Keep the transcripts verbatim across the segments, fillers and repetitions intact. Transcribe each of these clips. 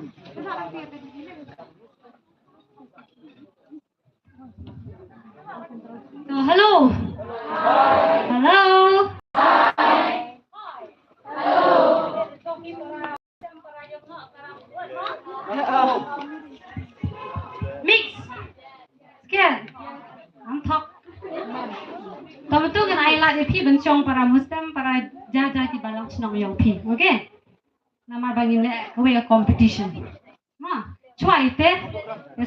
So, hello. Hello. Mix. Scan. Ang thok. Tama tu kan ai la phi ban shong para Muslim, para jaja ki balang shnong yong phi. Okay? Namar ba ngin leh kawei ka competition. Ma, chwa ite,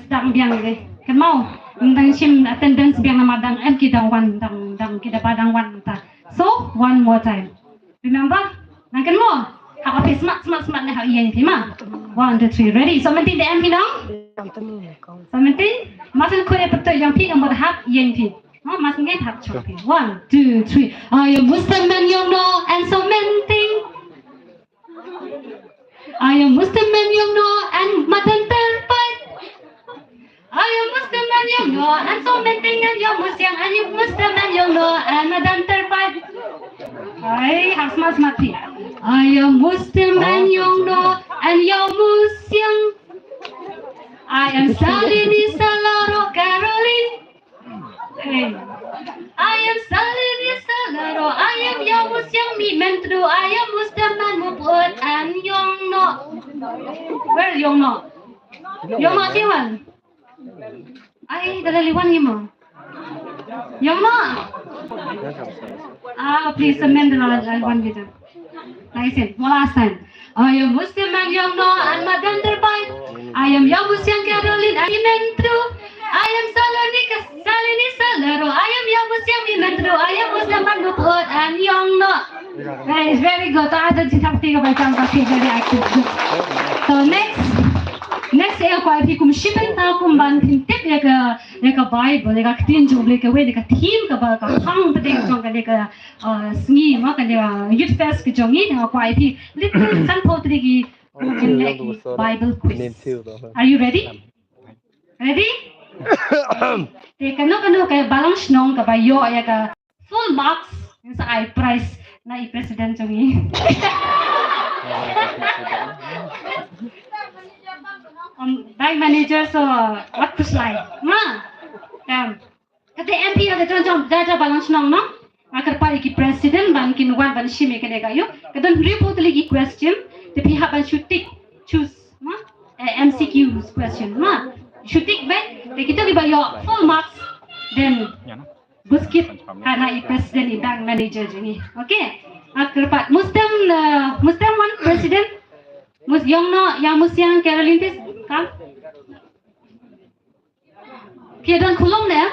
sdang biang ite. Kan mau, dang shim attendance biang namar dang em ki dang wan, dang, dang ki da ba dang wan ta. So, one more time. Remember? Nang kan mau? Hap phi smat, smat, smat ne hap ïeng phi ma. One, two, three, ready. So, mynta da em phi nang? So, mynta, ma sngewkhuid ïa pyrtuit jong phi, ka mut hap ïeng phi. Ma, ma sngewkhuid hap chwa phi. One, two, three. I am Muslim man, you know, and so many things. I am Muslim man, you know, and madan terbaik. I am Muslim man, you know, and so many things, and you Muslim, and you Muslim man, you know, and madan terbaik. Ai, hap smat smat phi. I am Muslim man, you know, and you Muslim. I am Salini Salaro Caroline. Hey. I am Salini Salaro. I am Yawmus Yang Mi Mentru. I am Muslim man Muput and Yongno. Where Yongno? Yongno Tiwan. Ai, da la liwan ngi mo. Yongno. Ah, please amend the la liwan gitu. Nice. One last time. I am Muslim and Yongno and Madan Terbaik. I am Yawmus Yang Caroline and Mentru. I am Salonika Salini Salaro. I am Yawmus Yang Mi Mentru. I am Muslim and Muput and Yongno. Nice, very good. Ada jithak tiga baca angka tiga very active. Good. So next, next ïa ka kwah phi kum shiphew ta kum ban pyntip ïa ka, ïa ka Bible, ïa ka ktien jong U Blei kawei, ïa ka theme kaba ka phang pdeng jong ka, ïa ka, uh, sngi ma ka, ïa ka Youth Fest ka jong ngi, ïa ka kwah phi lip sanphew tylli ki Bible quiz. Are you ready? Ready? Te kano kano ka balang shnong kaba ïoh ïa ka full marks, ngan sa ai prize na i president jong ngi. Um, bank manager, so, wat khuslai. Ma. Em. Kata M P ïa ka jong jong jaja balang shnong, no? Nga kyrpad ïa ki president ban kin wan ban shim ïa kane ka ïoh. Ka don hynriewphew tylli ki question, te phi hap ban shu tick, choose, ma? Eh, M C Q question, ma? Shu tick beit, te kito kiba ïoh full marks, then buskit ha na i president, i bank manager jong ngi. Okay. Nga kyrpad. Mustem, uh, Mustem wan president. Mus Yongno, Yawmus Yang, Caroline, please come. Phi don khulom ne em?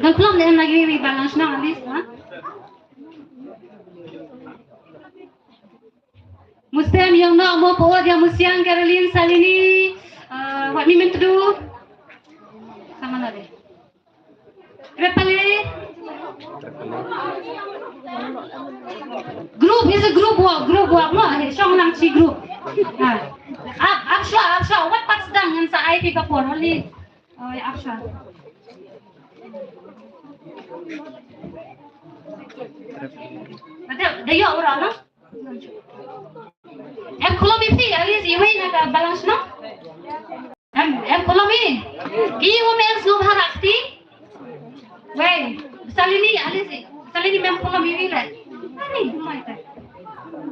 Don khulom ne em na kiwei kiwei balang shnong, at least, ha? Mustem, Yongno, Mopot, Yawmus Yang, Caroline, Salini, uh, wat Mi Mentru. Sama na de. Repale. Group is a group work, group work, no? Hey, shong lang chi group. Ah. Ap, ap shwa, ap shwa. Wat pat sdang ngan sa ai phi ka por, only. Oh, ya, ap shwa. Ada, da ïoh ura, no? Em khulom ïa phi, at least iwei na ka balang shnong. Em, em khulom ïa. Ki um em sngewbha rakti. Wei, Salini, at least Salini mem khulom ïa phi le. Ani, mai te.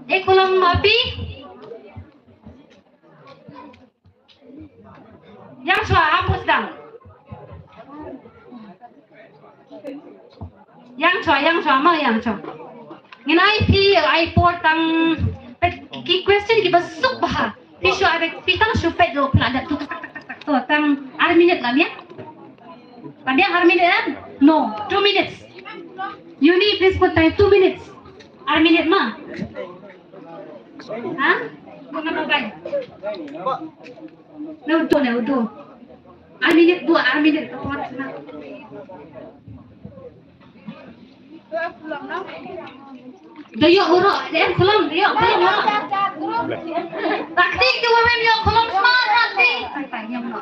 E khulom ma phi. Ïeng shwa, am pus dang. Ïeng shwa, ïeng shwa, ma ïeng shwa. Ngin ai phi, ai por tang pet ki question kiba suk bha. Phi shu ai phi tang shu pet lo pla da tu tak tak tak tak. To tang ar minute la biang. La biang ar minute em? No, two minutes. You need please put time two minutes. Ar minute ma. Ha? Kena mobile. Na udo, na udo. Ar minute dua, ar minute ka por sana. Da ïoh uro, da em khulom, da ïoh khulom uro. Taktik tu mem ïoh khulom smart taktik. Tai tai ïoh uro.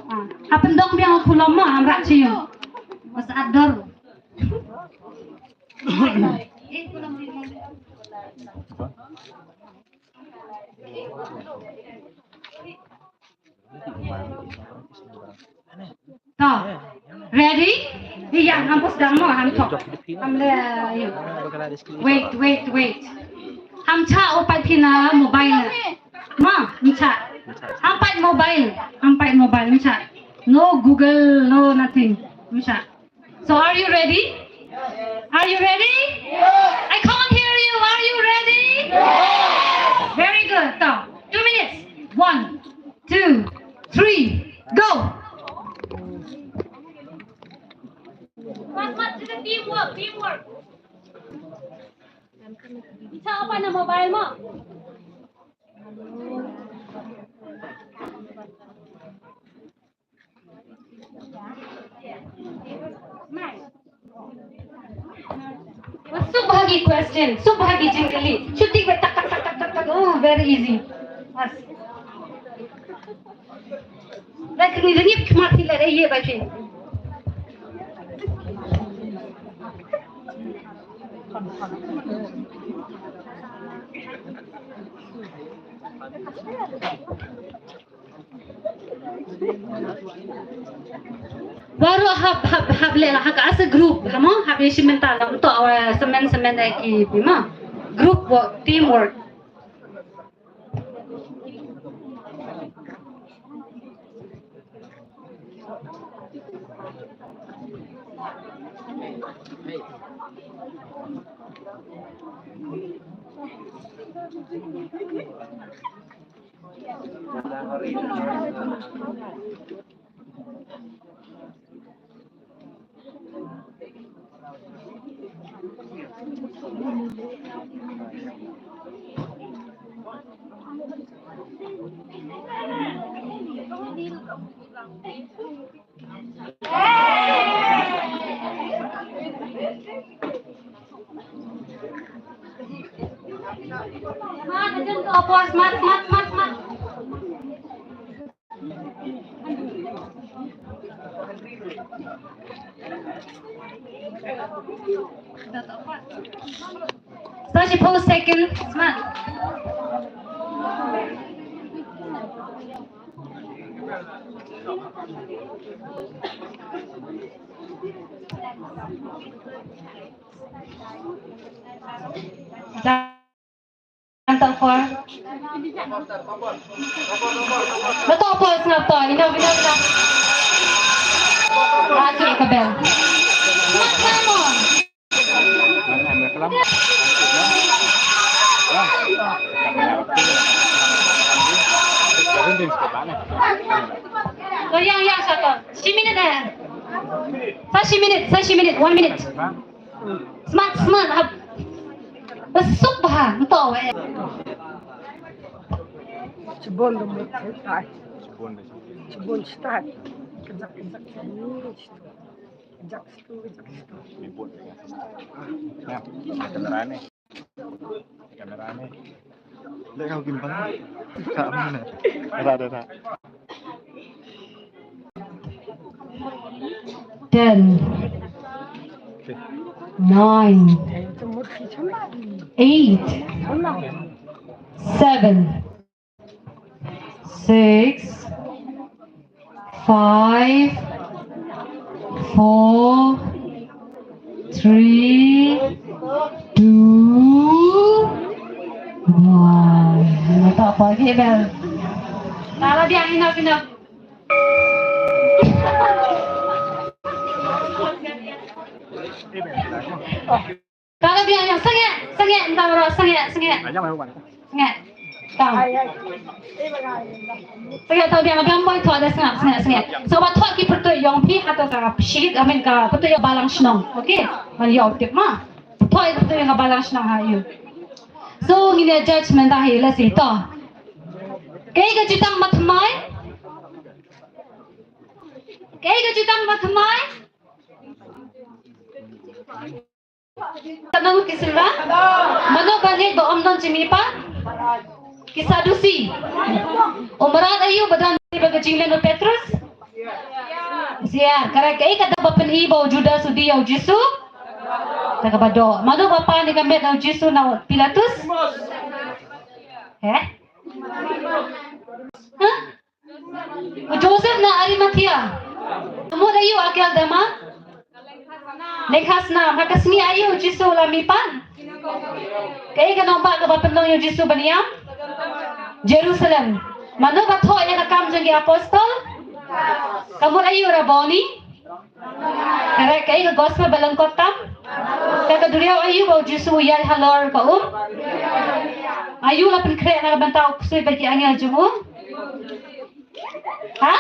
Ah, hapendok biang khulom ma, amra chiyo. Mas ador. Eh, khulom. To. Ready? Ïa, ngam pus dang mo, ngam to. Ngam le, ïa. Wait, wait, wait. Ngam cha u pat phi na mobile. Ma, ngam cha. Ngam pat mobile. Ngam pat mobile, ngam cha. No Google, no nothing. Ngam cha. So are you ready? Are you ready? I can't hear you. Are you ready? Very good. So, two minutes. One, two, three, go. Fast, fast, teamwork, teamwork. Ita apa nama mobile mo? Suk bha ki question, suk bha ki jingkylli. Shu tik beit tak tak tak tak tak tak. Oh, very easy. Bas. Lada kini dengip khmat hi lada ye baca. Baru hap hap hap leh ha ka as a group, ha mo, hap ïa shi mynta lam to, eh, semen semen eh ki bima. Group work, team work. Smart, smart, smart, smart. Thirty-four seconds, smart. Done. Top four. Betul, four, sngap to. Enough, enough, enough. Last week, Abel. Come on. Lo yang, yang satu. Shi minit eh. Sa shi minit, sa shi minit, one minute. Smart, smart, hap. Besuk bha, nto eh. Chibon dum tai. Chibon tai. Kejak, kejak. Kejak situ, kejak situ. Ya, kamera ni. Kamera ni. Lek kau gimbal. Ka mana? Ada, ada, ada. Ten. Nine. Eight. Seven. Six, five, four, three, two, one. Ina tak apa lagi, Bel. Kalau dia enough, enough. Ka la biang, biang, sangeh, sangeh, ynda baroh, sangeh, sangeh. Sangeh. Tang. Sangeh, tang, biang, biang, boi, thoh, da, sangeh, sangeh, sangeh. So, ba thoh ki pyrtuit yong phi, hato ka sheet, I mean, ka pyrtuit yong balang shnong. Okay? Man ïoh tip ma. Thoh ki pyrtuit yong ka balang shnong ha ïu. So, ngin ïa judge mynta hi, let's see, to. Kaei ka jutang ba thymmai? Kaei ka jutang ba thymmai? Ka nong ki sylra? Mano ba ngeit ba ym don jingmihpat? Ki Sadusi. U mrad aïu ba don ba ka jinglen u Petrus? Siar, correct. Kaei kata ba pyni ba u Judas u die ïa u Jisu? Kata kaba doh. Mano ba pan ïa ka met na u Jisu na u Pilatus? He? Huh? U Joseph na Arimathea. Mut aïu Akeldama? Lyngkha snam. Ha ka sngi aïu u Jisu u la mihpat? Kaei ka nongbah kaba pynlong ïa u Jisu ban ïam? Jerusalem. Mano ba thoh ïa ka Kam jong ki Apostol? Ka mut aïu, Rabboni? Correct. Kaei ka gospel ba lyngkot tam? Ka, ka duriaw aïu ba u Jisu u ïaid halor ka um? Aïu la pynkhreh na ka bynta u ksuid bad ki angel jong u? Ha?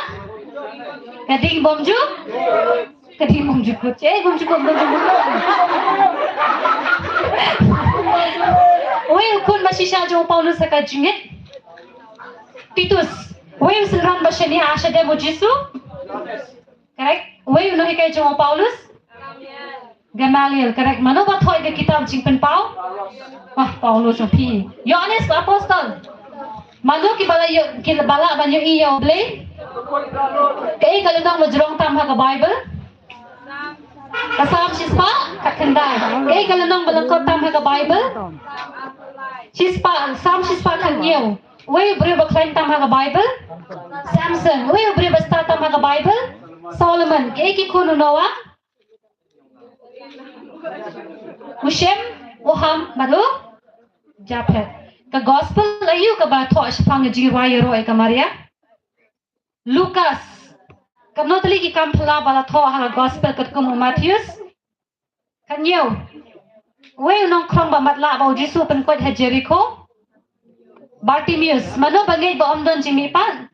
Ka ding bymjukut? Ka ding bymjukut. Che, bymjukut, bymjukut. Uei u khun ba shisha jong u Paulus ha ka jingngeit? Titus. Uei u synran ba shaniah ha shadem u Jisu? Correct. Uei u nonghikai jong u Paulus? Gamaliel. Correct. Mano ba thoh ïa ka kitab Jingpynpaw? Wah, Paulus, phi. Ïoannis ba Apostol. Mano kiba la ïoh, kiba lah ban ïohi ïa U Blei? Kaei ka lynnong ba jrong tam ha ka Baibl? Ka Salm shispah khatkhyndai. Kaei ka lynnong ba lyngkot tam ha ka Baibl? Shispah, Salm shispah khathynñiew. Uei u briew ba khlaiñ tam ha ka Baibl? Samson. Uei u briew ba stad tam ha ka Baibl? Solomon. Kaei ki khun u Noah? U Shem, u Ham bad u Japhet. Ka gospel aïu kaba thoh shaphang ka jingrwai ïaroh ïa ka Maria? Lukas. Katno tylli ki kam phylla ba la thoh ha ka gospel katkum u Mathaios? Khathynñiew. Uei u nongkhrong ba matlah ba u Jisu u pynkoit ha Jerikho? Bartimeus. Mano ba ngeit ba ym don jingmihpat?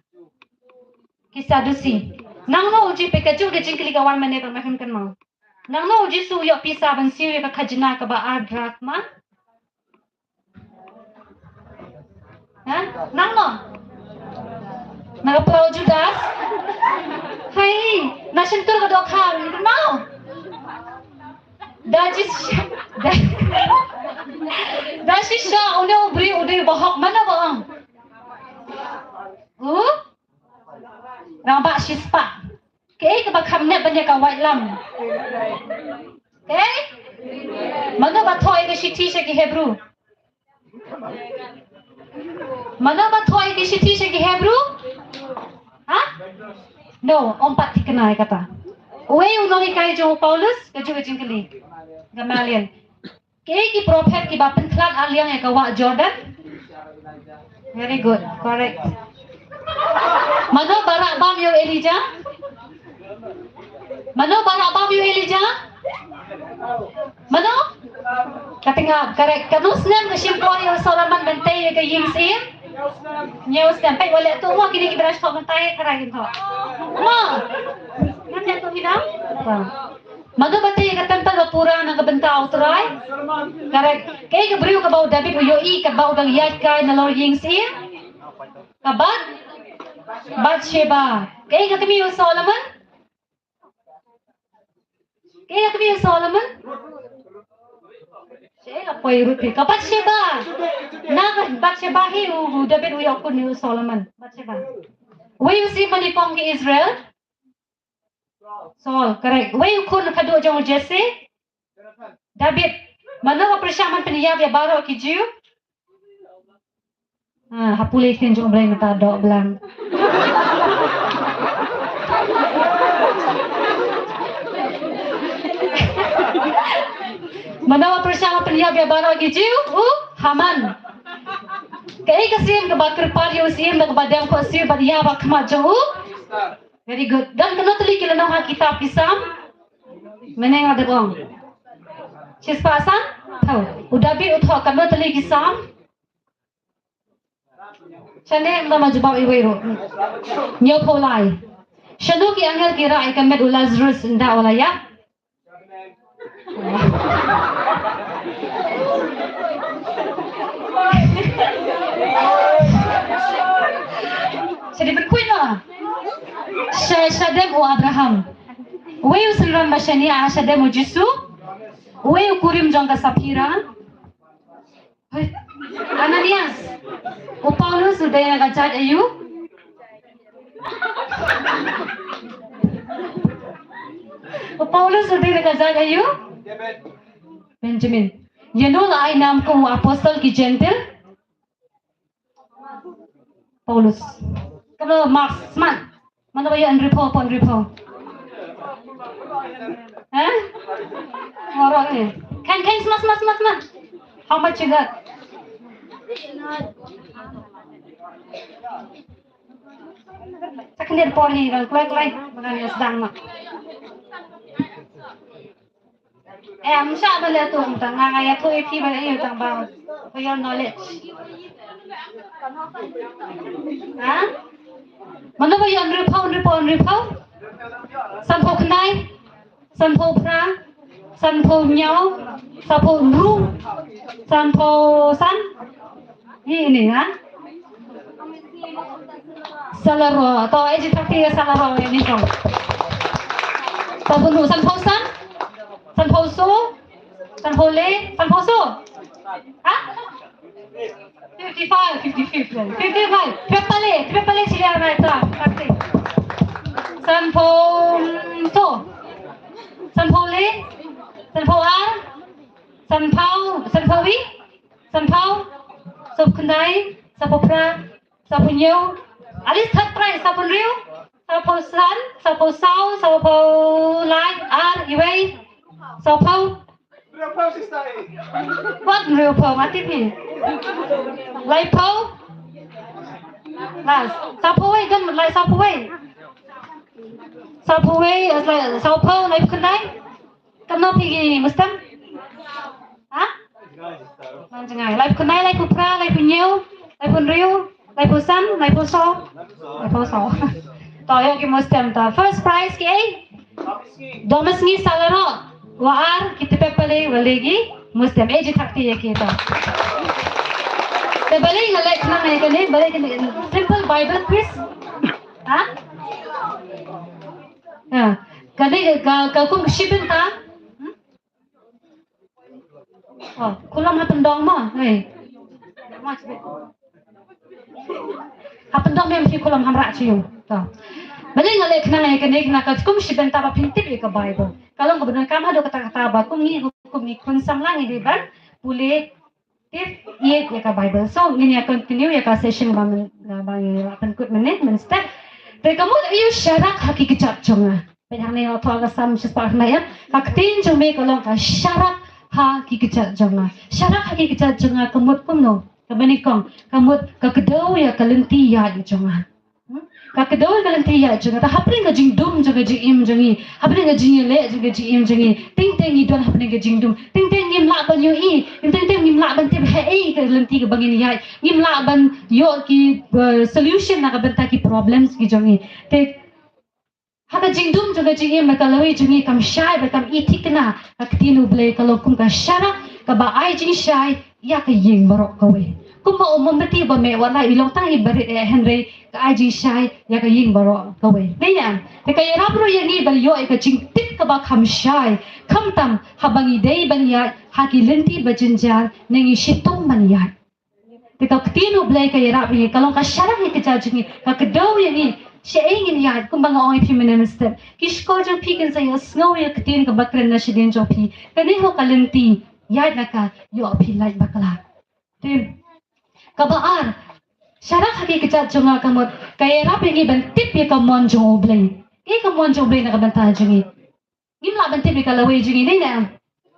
Ki Sadusi. Nangno u Jisu, kajuh ka jingkylli ka wan mynne ba ma him kynmaw. Nangno u Jisu u ïoh pisa ban siew ïa ka khajna kaba ar drakma? Ha? Nangno? Na ka pyrthei Judas? Hai, na shyntur ka dohkha, kynmaw? Da shisha, da, da shisha une u briew u dei u bahok, mano ba ong? U? Rangbah shispah. Kaei kaba kham nep ban ïa ka waitlam? Kaei? Mano ba thoh ïa ka shithi sha ki Hebru? Mano ba thoh ïa ka shithi sha ki Hebru? Ha? No, ym pat thikna ïa kata. Uei u nonghikai jong u Paulus? Kajuh ka jingkylli. Gamaliel. Kaei ki prophet kiba pynkhlad arliang ïa ka wah Jordan? Very good, correct. Mano ba rah bam ïa u Elijah? Mano ba rah bam ïa u Elijah? Mano? Ka tnga, correct. Katno snem ka shim por ïa u Solomon ban tei ïa ka ïing syiem? Hynñiew snem. Peit, wat leh tuh mo kine kiba la shu thoh mynta, tharai kin thoh. Mo. Ngan leh tuh hi dang? Mano ba tei ïa ka templ ba pura na ka bynta U Trai? Correct. Kaei ka briew kaba u David u ïohi katba u dang ïaid kai nalor ïing syiem? Ka Bat, Bathsheba. Kaei ka kmie u Solomon? Kaei ka kmie u Solomon? Kaei ka poi Ruth hi? Ka Bathsheba. Na ka Bathsheba hi u, u David u ïoh khun ïa u Solomon. Bathsheba. Uei u syiem banyngkong ki Israel? Saul, correct. Uei u khun khadduh jong u Jesse? David. Mano ba pyrshang ban pynïap ïa baroh ki Jiw? Ah, ha pule ktien jong U Blei mynta doh blang. Mano ba pyrshang ban pynïap ïa baroh ki Jiw? U Haman. Kaei ka syiem kaba kyrpad ïa u syiem da kaba dem khohsiew bad ïa ba khmat jong u? Very good. Don katno tylli ki lynnong ha kitab ki Salm? Mynne nga dep ong. Shispah san? Thaw. U David u thoh katno tylli ki Salm? Shane ym don ba jubab iwei ruh. Hynñiewphew lai. Shano ki angel ki rah ïa ka met u Lazarus ynda u la ïap? Sha dei ban khuid noh. Sha, shadem u Abraham. Uwei u synran ba shaniah ha shadem u Jisu. Uwei u kurim jong ka Saphira. Hei, Ananias. U Paulus u dei na ka jait aïu? U Paulus u dei na ka jait aïu? Benjamin. Ïano la ai nam kum u apostol ki Jentil? Paulus. Kaba marks, smat. Mano ba ïoh hynriewphew, hynriewphew? Ha? Ngorok ni. Kan, kan, smat, smat, smat, smat. How much you got? Sa khyndiat por hi, kloi, kloi. Ba ngan ïa sdang ma. Eh, ym shah ban leh tu, tang nga, nga ïathuh ïa phi ban ïa tang ba for your knowledge. Ha? Mano ba ïoh hynriewphew, hynriewphew, hynriewphew? Sanphew khyndai, sanphew phra, sanphew hynñiew, sanphew hynriew, sanphew san. Ine, ha? Sa la ro, to, eh, jingthakti sa la ro, ine to. Sanphew hynriew, sanphew san, sanphew saw, sanphew le, sanphew saw. Ha? Fifty-five, fifty-five, fifty-five. Phi pale, phi pale sila na ita, thakti. Sanphew, mm, saw. Sanphew le, sanphew ar, sanphew, sanphew wei. Sanphew, sanphew khyndai, sanphew phra, sanphew hynñiew, at least third prize, sanphew hynriew, sanphew san, sanphew saw, sanphew lai, ar, iwei, sanphew. Wat hynriewphew, mati phi. Laiphew. Last. Sanphew wei, kan lai sanphew wei. Sanphew wei, eh, lai, sanphew, laiphew khyndai. Katno phi ki mustem? Ha? Ngan jngai. Laiphew khyndai, laiphew phra, laiphew hynñiew, laiphew hynriew, laiphew san, laiphew saw. Laiphew saw. To ïoh ki mustem to. First prize ki ei? Dohma sngi sa la ro. Wa ar ki tip pale wa leh ki mustem. Ei jingthakti ïa ki to. Te balei nga leh khnang ïa kane, balei kane simple Bible quiz. Ha? Ha. Kane ka, ka kum ka shi bynta. Hmm? Oh, kulom ha pyndong mo. Hei. Ha pyndong mem ki kulom hamra chi yu. To. Balei nga leh khnang ïa kane, khnang ka kum shi bynta ba phin tip ïa ka Bible. Ka long kaba donkam haduh katta katta ba kum ngi, kum ngi khun samla ngi dei ban pule tip ïa, ïa ka Bible. So ngin ïa continue ïa ka session ba ngin, ba ngin ïa pynkut mynne mynstep. Te ka mut aïu sharak ha ki kjat jong nga. Pynhang ne ïa thoh ka Salm shispah khyndai ïa. Ka ktien jong me ka long ka sharak ha ki kjat jong nga. Sharak ha ki kjat jong nga ka mut kumno? Kaba nyngkong ka mut ka kdew ïa ka lynti ïaid jong nga. Hmm? Ka kdew ka lynti ïaid jong nga. Te hapdeng ka jingdum jong ka jingim jong ngi, hapdeng ka jingïaleh jong ka jingim jong ngi, teng teng ngi don hapdeng ka jingdum. Teng teng ngim lah ban ïohi, teng teng ngim lah ban tip haei ka lynti kaba ngin ïaid. Ngim lah ban ïoh ki, eh, solution na ka bynta ki problems ki jong ngi. Te ha ka jingdum jong ka jingim, ka lawei jong ngi kam shai bad kam i thikna. Ka ktien U Blei ka long kum ka sharak kaba ai jingshai ïa ka ïing baroh kawei. Kumba u mombati ba meh wat la i long tang i barit eh, hynrei ka ai jingshai ïa ka ïing baroh kawei. Dei ne em? Te ka ïarap ruh ïa ngi ban ïoh ïa ka jingtip kaba kham shai, khamtam haba ngi dei ban ïaid ha ki lynti ba jynjar ne ngi shitom ban ïaid. Te ka ktien U Blei ka ïarap ïa ngi, ka long ka sharak ïa ka jait jong ngi, ka kdew ïa ngi shaei ngin ïaid. Kumba nga ong ïa phi mynne mynstep, ki shkor jong phi kin sa ïohsngew ïa ka ktien kaba kren na shadien jong phi. Kane ho ka lynti ïaid na ka ïoh phi lait bakla. Te kaba ar, sharak ha ki kjat jong nga ka mut ka ïarap ïa ngi ban tip ïa ka mon jong U Blei. Ïa ka mon jong U Blei na ka bynta jong ngi. Ngim lah ban tip ïa ka lawei jong ngi, dei ne em?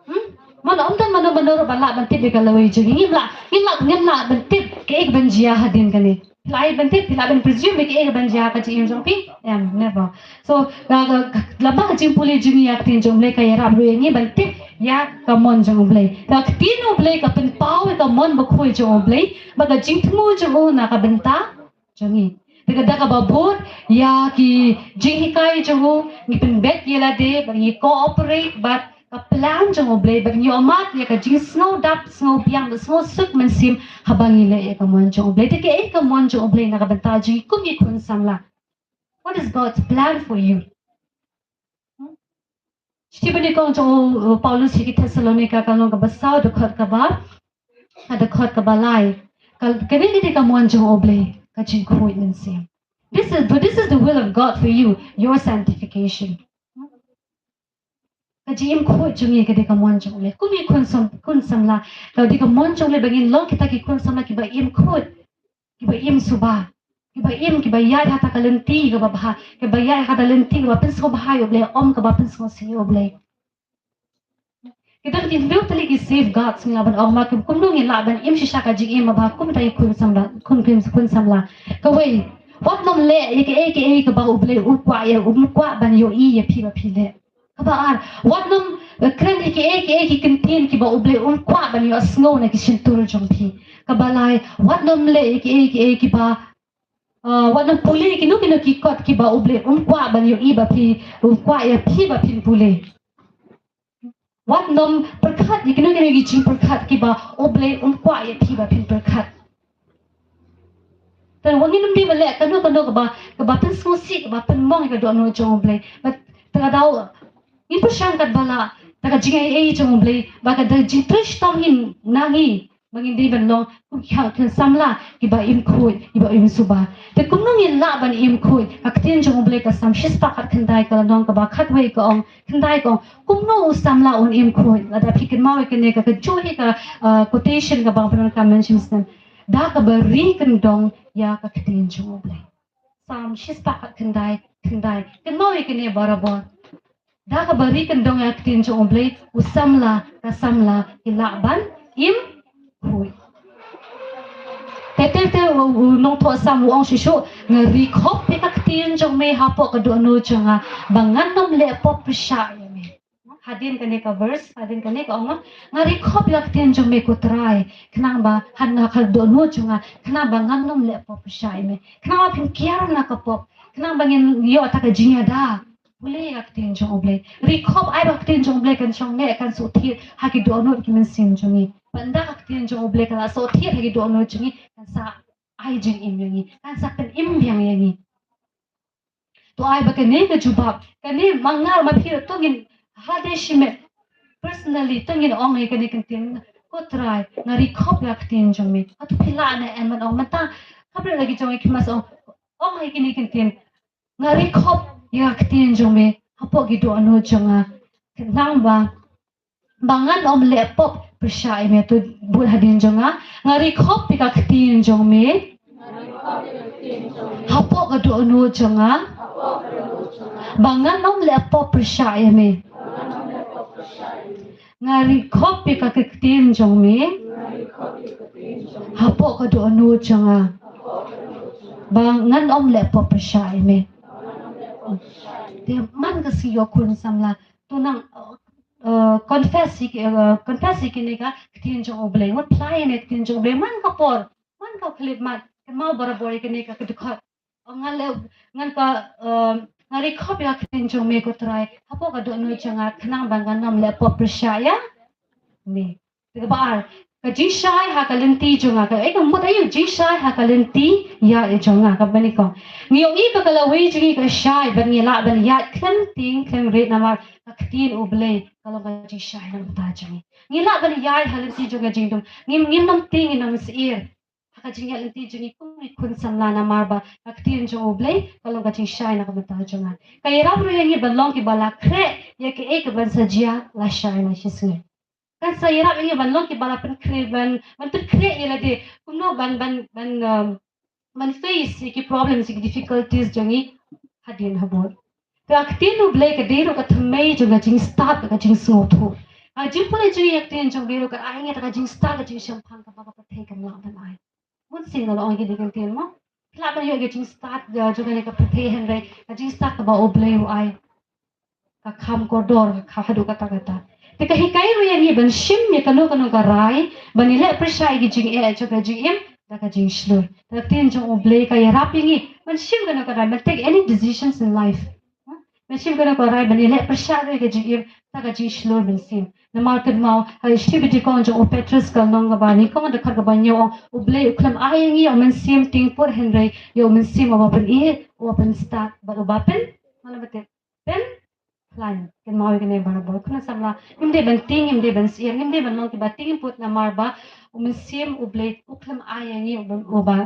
Hmm? Mano, ym don mano mano ruh ba lah ban tip ïa ka lawei jong ngi. Ngim lah, ngim lah, ngim lah ban tip kaei kaban jia hadien kane. Phi lah ban tip, phi lah ban presume ïa kaei kaban jia ha ka jingim jong phi? Em, never. So ka, ka, ka, lada ka jingpule jong ngi ïa ka ktien jong U Blei ka ïarap ruh ïa ngi ban tip ïa ka mon jong U Blei. Ka ktien U Blei ka pynpaw ïa ka mon bakhuid jong U Blei bad ka jingthmu jong u na ka bynta jong ngi. Te ka da kaba bud ïa ki jinghikai jong u, ngi pynbeit ïa lade bad ngi cooperate bad ka plan jong U Blei bad ngi ïohmad ïa ka jingsngew dap, sngew biang bad sngew suk mynsiem haba ngi leh ïa ka mon jong U Blei. Te kaei ka mon jong U Blei na ka bynta jong ngi kum ki khun samla? What is God's plan for you? Shithi banyngkong jong u, u Paulus sha ki Thessalonika ka lynnong kaba saw, dkhot kaba, ka dkhot kaba lai. Ka, kane ka dei ka mon jong U Blei, ka jingkhuid mynsiem. This is, but this is the will of God for you, your sanctification. Ka jingim khuid jong ngi ka dei ka mon jong U Blei. Kum ngi khun sam, khun samla, ka dei ka mon jong U Blei ba ngin long kita ki khun samla kiba im khuid, kiba im suba. Kiba im, kiba ïaid ha kata ka lynti kaba bha, kiba ïaid ha kata ka lynti kaba pynsngewbha ïa U Blei, ym kaba pynsngewsih ïa U Blei. Ki don ki hynriew tylli ki safeguards ngi lah ban ong, ma kumno ngin lah ban im shisha ka jingim ba bha kum kita ki khun samla, khun, khun, khun samla. Kawei, wat nym leh ïa kiei kiei kaba U Blei um kwah ïa, um kwah ban ïohi ïa phi ba phi leh. Kaba ar, wat nym, eh, kren ïa kiei kiei ki kyntien kiba U Blei um kwah ban ïohsngew na ki shyntur jong phi. Kaba lai, wat nym leh ïa kiei kiei kiba, eh, wat nym pule ïa kino kino ki kot kiba U Blei um kwah ban ïohi ba phi, um kwah ïa phi ba phin pule. Wat nym pyrkhat ïa kino kino ki jingpyrkhat kiba U Blei um kwah ïa phi ba phin pyrkhat. Te wat ngin ym dei ban leh kano kano kaba, kaba pynsngewsih, kaba pynmong ïa ka dohnud jong U Blei. Bad te ka daw ngin pyrshang katba lah da ka jingaiei jong U Blei, ba ka da jingtrei shitom hi na ngi, ba ngin dei ban long kum ki khun samla kiba im khuid, kiba im suba. Te kumno ngin lah ban im khuid? Ka ktien jong U Blei ka Salm shispah khatkhyndai ka lynnong kaba khatwei ka ong, khyndai ka ong, kumno u samla un im khuid? Lada phi kynmaw ïa kane ka, kajuh hi ka, ah, quotation kaba nga pyndonkam mynshem snem. Da kaba ri kyndong ïa ka ktien jong U Blei. Salm shispah khatkhyndai, khyndai. Kynmaw ïa kane barabor. Da kaba ri kyndong ïa ka ktien jong U Blei, u samla, ka samla ki lah ban im khuid. Te te te u, u nongthoh Salm u ong shuh shuh, nga ri khop ïa ka ktien jong me hapoh ka dohnud jong nga, ba ngan nym leh pop pyrshah ïa me. Hadien kane ka verse, hadien kane ka ong, nga ri khop ïa ka ktien jong me ko Trai, khnang ba ha ka dohnud jong nga, khnang ba ngan nym leh pop pyrshah ïa me. Khnang ba phin kiar na ka pop, khnang ba ngin ïoh kata ka jingïada. Pule ïa ka ktien jong U Blei. Ri khop, ai ba ka ktien jong U Blei kan shong leh, kan shu thied ha ki dohnud ki mynsiem jong ngi. Bad ynda ka ktien jong U Blei ka la shu thied ha ki dohnud jong ngi, kan sa ai jingim ïa ngi, kan sa pynim biang ïa ngi. To ai ba kane ka jubab, kane ma nga ma phi to ngin ha de shimet personally to ngin ong ïa kane ka ktien, ko Trai, nga ri khop ïa ka ktien jong me. Hato phi lah ne em ban ong mynta, khapdeng la ki jong ngi ki mas ong, ong ïa kane ka ktien, nga ri khop ïa ka ktien jong me hapoh ki dohnud jong nga, khnang ba, ba ngan ym leh pop pyrshah ïa me. To bud hadien jong nga, nga ri khop ïa ka ktien jong me hapoh ka dohnud jong nga, ba ngan ym leh pop pyrshah ïa me. Nga ri khop ïa ka ktien jong me hapoh ka dohnud jong nga, ba ngan ym leh pop pyrshah ïa me. Te man ka sngi ïoh khun samla, to nang, uh, confess ïa ki, uh, confess ïa kine ka ktien jong U Blei. Wat phla ïa kane ka ktien jong U Blei man ka por, man ka khyllipmat. Kynmaw barabor ïa kane ka dkhot. O nga leh, ngan ka, um, nga ri khop ïa ka ktien jong me ko Trai hapoh ka dohnud jong nga, khnang ba ngan ym leh pop pyrshah ïa me. Te kaba ar, ka jingshai ha ka lynti jong nga. Ka, eh, ka mut aïu jingshai ha ka lynti ïa, eh, jong nga, kaba nyngkong. Ngi ong ïa ka lawei jong ngi ka shai, bad ngi lah ban ïaid khlem tieng khlem rieh namar ka ktien U Blei ka long ka jingshai na ka bynta jong ngi. Ngi lah ban ïaid ha lynti jong ka jingdum. Ngim, ngim nym tieng, ngim nym syier ha ka jingïaid lynti jong ngi kum ki khun samla namar ba ka ktien jong U Blei ka long ka jingshai na ka bynta jong nga. Ka ïarap ruh ïa ngi ban long kiba la khreh ïa kaei kaban sa jia lashai lashisngi. Kan sa ïarap ïa ngi ban long kiba la pynkhreh, ban, ban pynkhreh ïa lade kumno ban, ban, ban, um, ban face ïa ki problems, ïa ki difficulties jong ngi hadien habud. Ka ktien U Blei ka dei ruh ka thymmei jong ka jingstad, ka jingsngewthuh. Ka jingpule jong ngi ïa ka ktien jong U Blei ruh ka ai ngi ka jingstad, ka jingshemphang kaba ka pyrthei kam lah ban ai. Bun sien nga la ong ïa kine ki ktien mo. Phi lah ban ïoh ïa ka jingstad jong kane ka pyrthei, hynrei ka jingstad kaba U Blei u ai ka kham kordor, ka kham haduh katta katta. Te ka hikai ruh ïa ngi ban shim ïa kano kano ka rai ban ïaleh pyrshah ïa ki jingeh jong ka jingim da ka jingshlur. Te ka ktien jong U Blei ka ïarap ïa ngi ban shim kano ka rai, ban take any decisions in life. Ban shim kano ka rai ban ïaleh pyrshah ruh ïa ka jingim da ka jingshlur mynsiem. Namar kynmaw ha ka shithi ba nyngkong jong u Petros ka lynnong kaba nyngkong, dkhot kaba hynñiew, ong U Blei u khlem ai ïa ngi ïa u mynsiem tiengput, hynrei ïa u mynsiem uba pyni, uba pynstad bad uba pyn, pyn khlaiñ. Kynmaw ïa kane barabor khun samla. Ngim dei ban tieng, ngim dei ban syier, ngim dei ban long kiba tiengput namar ba u Mynsiem U Blei u khlem ai ïa ngi uba, uba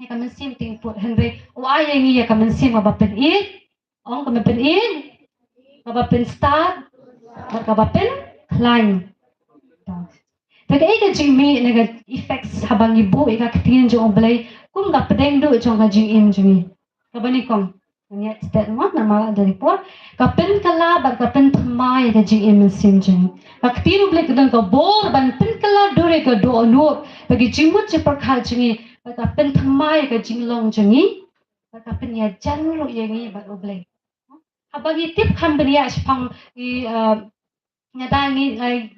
ïa ka mynsiem tiengput, hynrei u ai ïa ngi ïa ka mynsiem kaba pyni, ong kaba pyni, kaba pynstad bad kaba pynkhlaiñ. Te kaei ka jingmih ne ka effects haba ngi buh ïa ka ktien jong U Blei? Kum ka pdeng duh jong ka jingim jong ngi. Kaba nyngkong, ngi stet mo namar da report ka pynkylla bad ka pynthymmai ka jingim mynsiem jong ngi. Ka ktien U Blei ka don ka bor ban pynkylla dur ïa ka dohnud bad ki jingmut jingpyrkhat jong ngi bad ka pynthymmai ka jinglong jong ngi bad ka pynïajan ruh ïa ngi bad U Blei. Haba ngi tip kham bniah shaphang i, uh, nga dang ngi,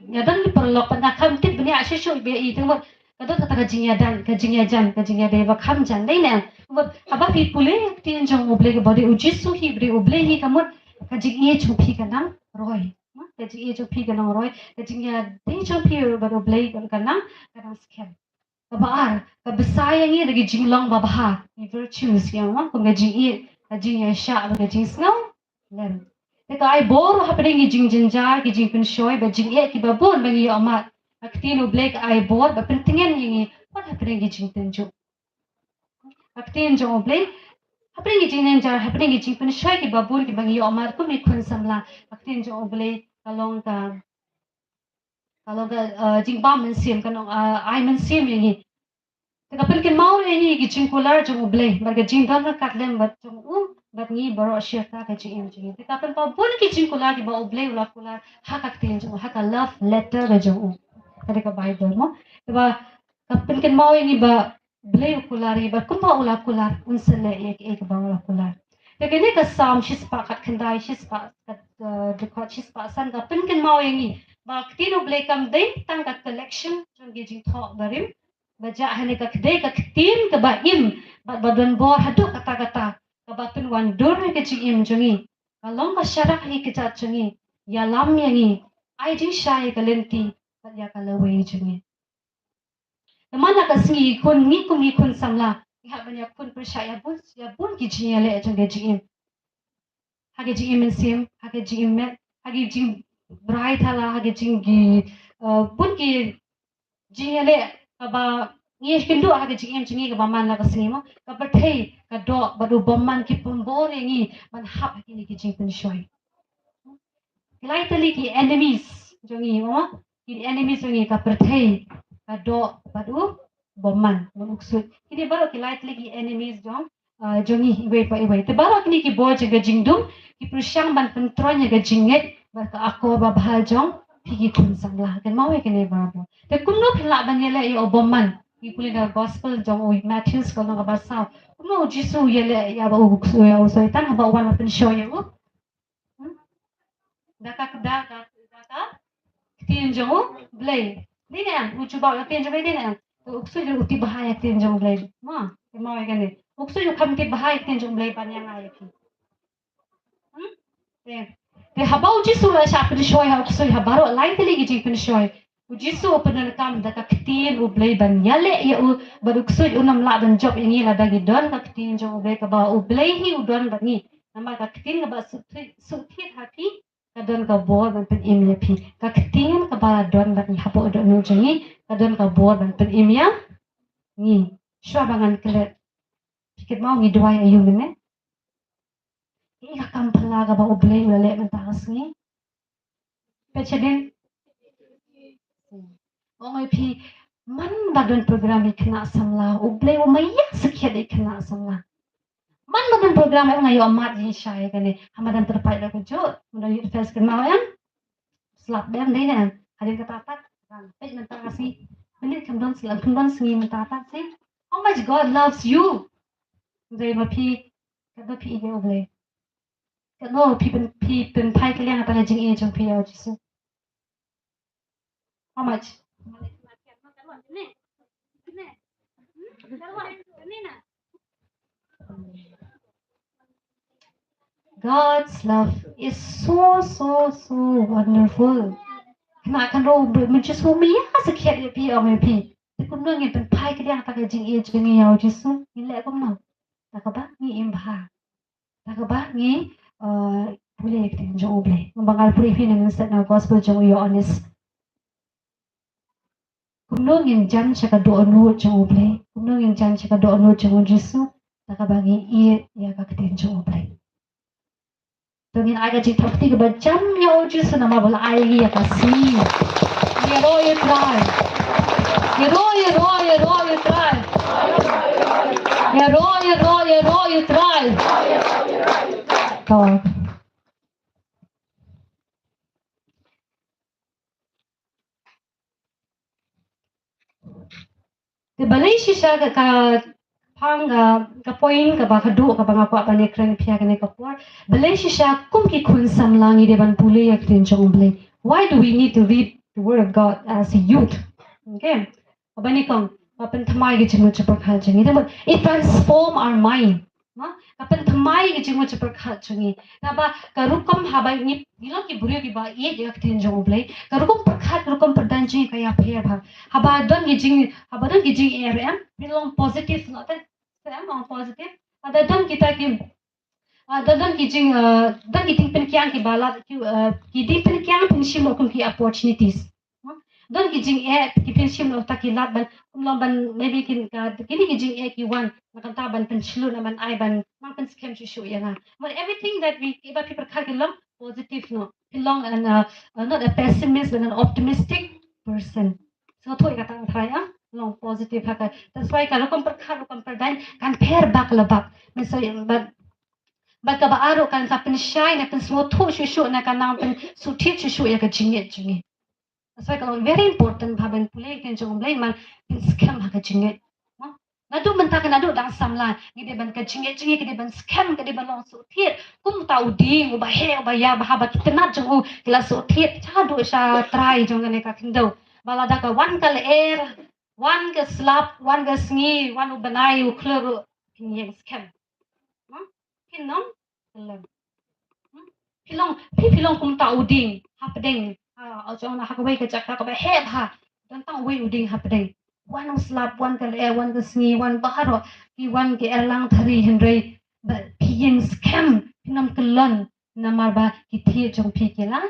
nga dang ngi paralok pat nga kham tip bniah shuh shuh ba i tengmut ka don kata ka jingïajan, ka jingïajan, ka jingïadei ba kham jan dei ne. Mut haba phi pule ïa ka ktien jong U Blei kaba dei U Jisu hi, ba dei U Blei hi, ka mut ka jingïeit jong phi ka nang roi. Ka jingïeit jong phi ka nang roi, ka jingïadei jong phi bad U Blei ka nang, ka nang skhem. Kaba ar, ka bsa ïa ngi da ki jinglong babha, ki virtues ïa nga, kum ka jingïeit, ka jingïaishah bad ka jingsngew lem. Te ka ai bor hapdeng ki jingjynjar, ki jingpynshoi bad jingeh kiba bun ba ngi ïohmad. Ka ktien U Blei ka ai bor ba pyntngen ïa ngi pat hapdeng ki jingtynjuh. Ka ktien jong U Blei hapdeng ki jingjynjar, hapdeng ki jingpynshoi kiba bun kiba ngi ïohmad kum ki khun samla. Ka ktien jong U Blei ka long ka Ka long ka, uh, jingbam mynsiem, ka long, uh, ai mynsiem ïa ngi. Te ka pynkynmaw ïa ngi ki jingkular jong U Blei bad ka jingdon ryngkat lem bad jong u bad ngi baroh shi katta ka jingim jong ngi. Te ka pynpaw bun ki jingkular kiba U Blei u la kular ha ka ktien jong u, ha ka love letter ka jong u, ka dei ka Baibl mo. Te ba ka pynkynmaw ïa ngi ba Blei u kular ïa ngi bad kumba u la kular un sa leh ïa kaei kaba u la kular. Te kane ka Salm shispah khatkhyndai, shispah khat, eh, dkhot shispah san ka pynkynmaw ïa ngi ba ka ktien U Blei kam dei tang ka collection jong ki jingthoh barim ba jah ha kane ka kdei, ka ktien kaba im bad ba don bor haduh katta katta, kaba pynwandur ïa ka jingim jong ngi. Ka long ka sharak ïa ki kjat jong ngi, ïalam ïa ngi, ai jingshai ïa ka lynti bad ïa ka lawei jong ngi. Te man la ka sngi, khun, ngi kum ngi khun samla ngi hap ban ïakhun pyrshah ïa bun, ïa bun ki jingïaleh jong ka jingim. Ha ka jingim mynsiem, ha ka jingim met, ha ka jingbrai thala, ha ka jing ki, uh, bun ki jingïaleh kaba ngi ïakynduh ha ka jingim jong ngi kaba man la ka sngi mo. Ka pyrthei, ka doh bad u bymman ki pynbor ïa ngi ban hap ha kine ki jingpynshoi. Ki lai tylli ki enemies jong ngi mo. Ki enemies jong ngi ka pyrthei, ka doh bad u bymman, bad u ksuid. Kine baroh ki lai tylli ki enemies jong, ah, jong ngi iwei pa iwei. Te baroh kine ki bor jong ka jingdum ki pyrshang ban pyntroiñ ïa ka jingngeit bad ka akor babha jong phi ki khun samla. Kynmaw ïa kine baroh. Te kumno phi lah ban ïaleh ïa u bymman? Ngi pule na gospel jong u Matthew ka lynnong kaba saw. Kumno u Jisu u ïaleh ïa u, ïa u Soitan haba u wan ban pynshoi ïa u? Hmm? Da ka, da ka, da ka ktien jong U Blei. Dei ne em? U jubab ïa ka ktien jong U Blei, dei ne em? U ksuid u tip bha ïa ka ktien jong U Blei. Ma, kynmaw ïa kane. U ksuid u kham tip bha ïa ka ktien jong U Blei ban ïa nga ïa phi. Hmm? Te, te haba u Jisu u la shah pynshoi ha u ksuid ha baroh lai tylli ki jingpynshoi, u Jisu u pyndonkam da ka ktien U Blei ban ïaleh ïa u, bad u ksuid um lah ban jop ïa ngi lada ngi don ka ktien jong U Blei, kaba U Blei hi u don bad ngi. Namar ka ktien kaba suk thied, suk thied ha phi ka don ka bor ban pynim ïa phi. Ka ktien kaba la don bad ngi hapoh dohnud jong ngi ka don ka bor ban pynim ïa ngi. Shuwa ba ngan klet, phi kynmaw ngi duwai aïu mynne? Ïa ka kam phylla kaba U Blei u la leh mynta ka sngi. Peit shadien. Ong ïa phi, man ba don program ïa ki khynnah samla, U Blei u maya sakhiat ïa ki khynnah samla. Man ba don program ïa, nga ïohmad ïa shai kane, ha madan tyrpait da ka jot, madan Youth Fest kynmaw em. Slap dem dei ne, hadien kata pat, peit mynta ka sngi. Mynne kam don slap, kam don sngi mynta pat sngi. How much God loves you. Dei ma phi, katno phi ïeit ïa U Blei. Katno phi pyn, phi pynphai kylliang ïa ka jingïeit jong phi ïa U Jisu. How much? God's love is so, so, so wonderful. Khynnah kynroh, U Blei, U Jisu u maya sakhiat ïa phi, ong ïa phi. Te kumno ngin pynphai kylliang ïa ka jingïeit jong ngi ïa U Jisu? Ngin leh kumno? Da kaba ngi im bha. Da kaba ngi, eh, pule ïa ka ktien jong U Blei. Kumba nga la pule ïa phi na mynstep na gospel jong u Ïoannis. Kumno ngin jan sha ka dohnud jong U Blei? Kumno ngin jan sha ka dohnud jong U Jisu? Da kaba ngi ïeit ïa ka ktien jong U Blei. To ngin ai ka jingthap kti kaba jam ïa U Jisu namar ba u la ai ïa ka sngi. Ïaroh ïa U Trai. Ïaroh, ïaroh, ïaroh ïa U Trai. Te balei shisha ka, ka phang ka, ka point kaba khatduh kaba nga kwah ban ïakren ïa phi ha kane ka por. Balei shisha kum ki khun samla ngi dei ban pule ïa ka ktien jong U Blei? Why do we need to read the word of God as a youth? Okay. Kaba nyngkong, ka pynthymmai ka jingmut jingpyrkhat jong ngi. It transform our mind. Ha? Ka pynthymmai ka jingmut jingpyrkhat jong ngi. Naba ka rukom haba ngi, ngi long ki briew kiba ïeit ïa ka ktien jong U Blei, ka rukom pyrkhat, ka rukom pyrdan jong ngi ka ïapher bha. Haba don ki jing, haba don ki jingeh ruh em, phin long positive, no, te, te em long positive. Haba don kita ki, ah, don, don ki jing, ah, don ki jingpynkiang kiba lad, ki, ah, ki jingpynkiang phin shim noh kum ki opportunities. Don ki jingeh ki phin shim noh ta ki lad ban, kum long ban, maybe kin ka, kine ki jingeh ki wan na ka bynta ban pynshlur, na ban ai ban, ban pynskhem shuh shuh ïa nga. But everything that we, kiba phi pyrkhat ki long positive, no? Phi long an, uh, uh, not a pessimist but an optimistic person. So, to ïa kata nga try, ah, long positive ha ka. That's why ka rukom pyrkhat, rukom pyrdan kan pher bak la bak. Mynta, but, but kaba ar ruh kan sa pynshai, na pynsngewthuh shuh shuh, na kan nang pynsngewthuh shuh shuh ïa ka jingngeit jong ngi. That's why ka long very important bha ban pule ïa ka ktien jong U Blei, namar phin skhem ha ka jingngeit. Mo? Naduh mynta ka, naduh dang samla, ngi dei ban, ka jingngeit jong ngi ka dei ban skhem, ka dei ban long sngewthuh. Kum uta u dieng uba heh, uba ïa, ba haba ki tnat jong u ki la sngewthuh shaduh sha trai jong kane ka khyndew. Ba lada ka wan ka lyer, wan ka slap, wan ka sngi, wan u bnai u khlur ruh, kin ïeng skhem. Mo? Phin ym Phi long, phi, phi long kum uta u dieng hapdeng. Ah, ong na ha kawei ka jaka kaba heh bha, don tang uwei u dieng hapdeng. Wan u slap, wan ka lyer, wan ka sngi, wan baroh, ki wan ki erlang thari, hynrei ba phi ïeng skhem, phin ym kyllon, namar ba ki thied jong phi ki la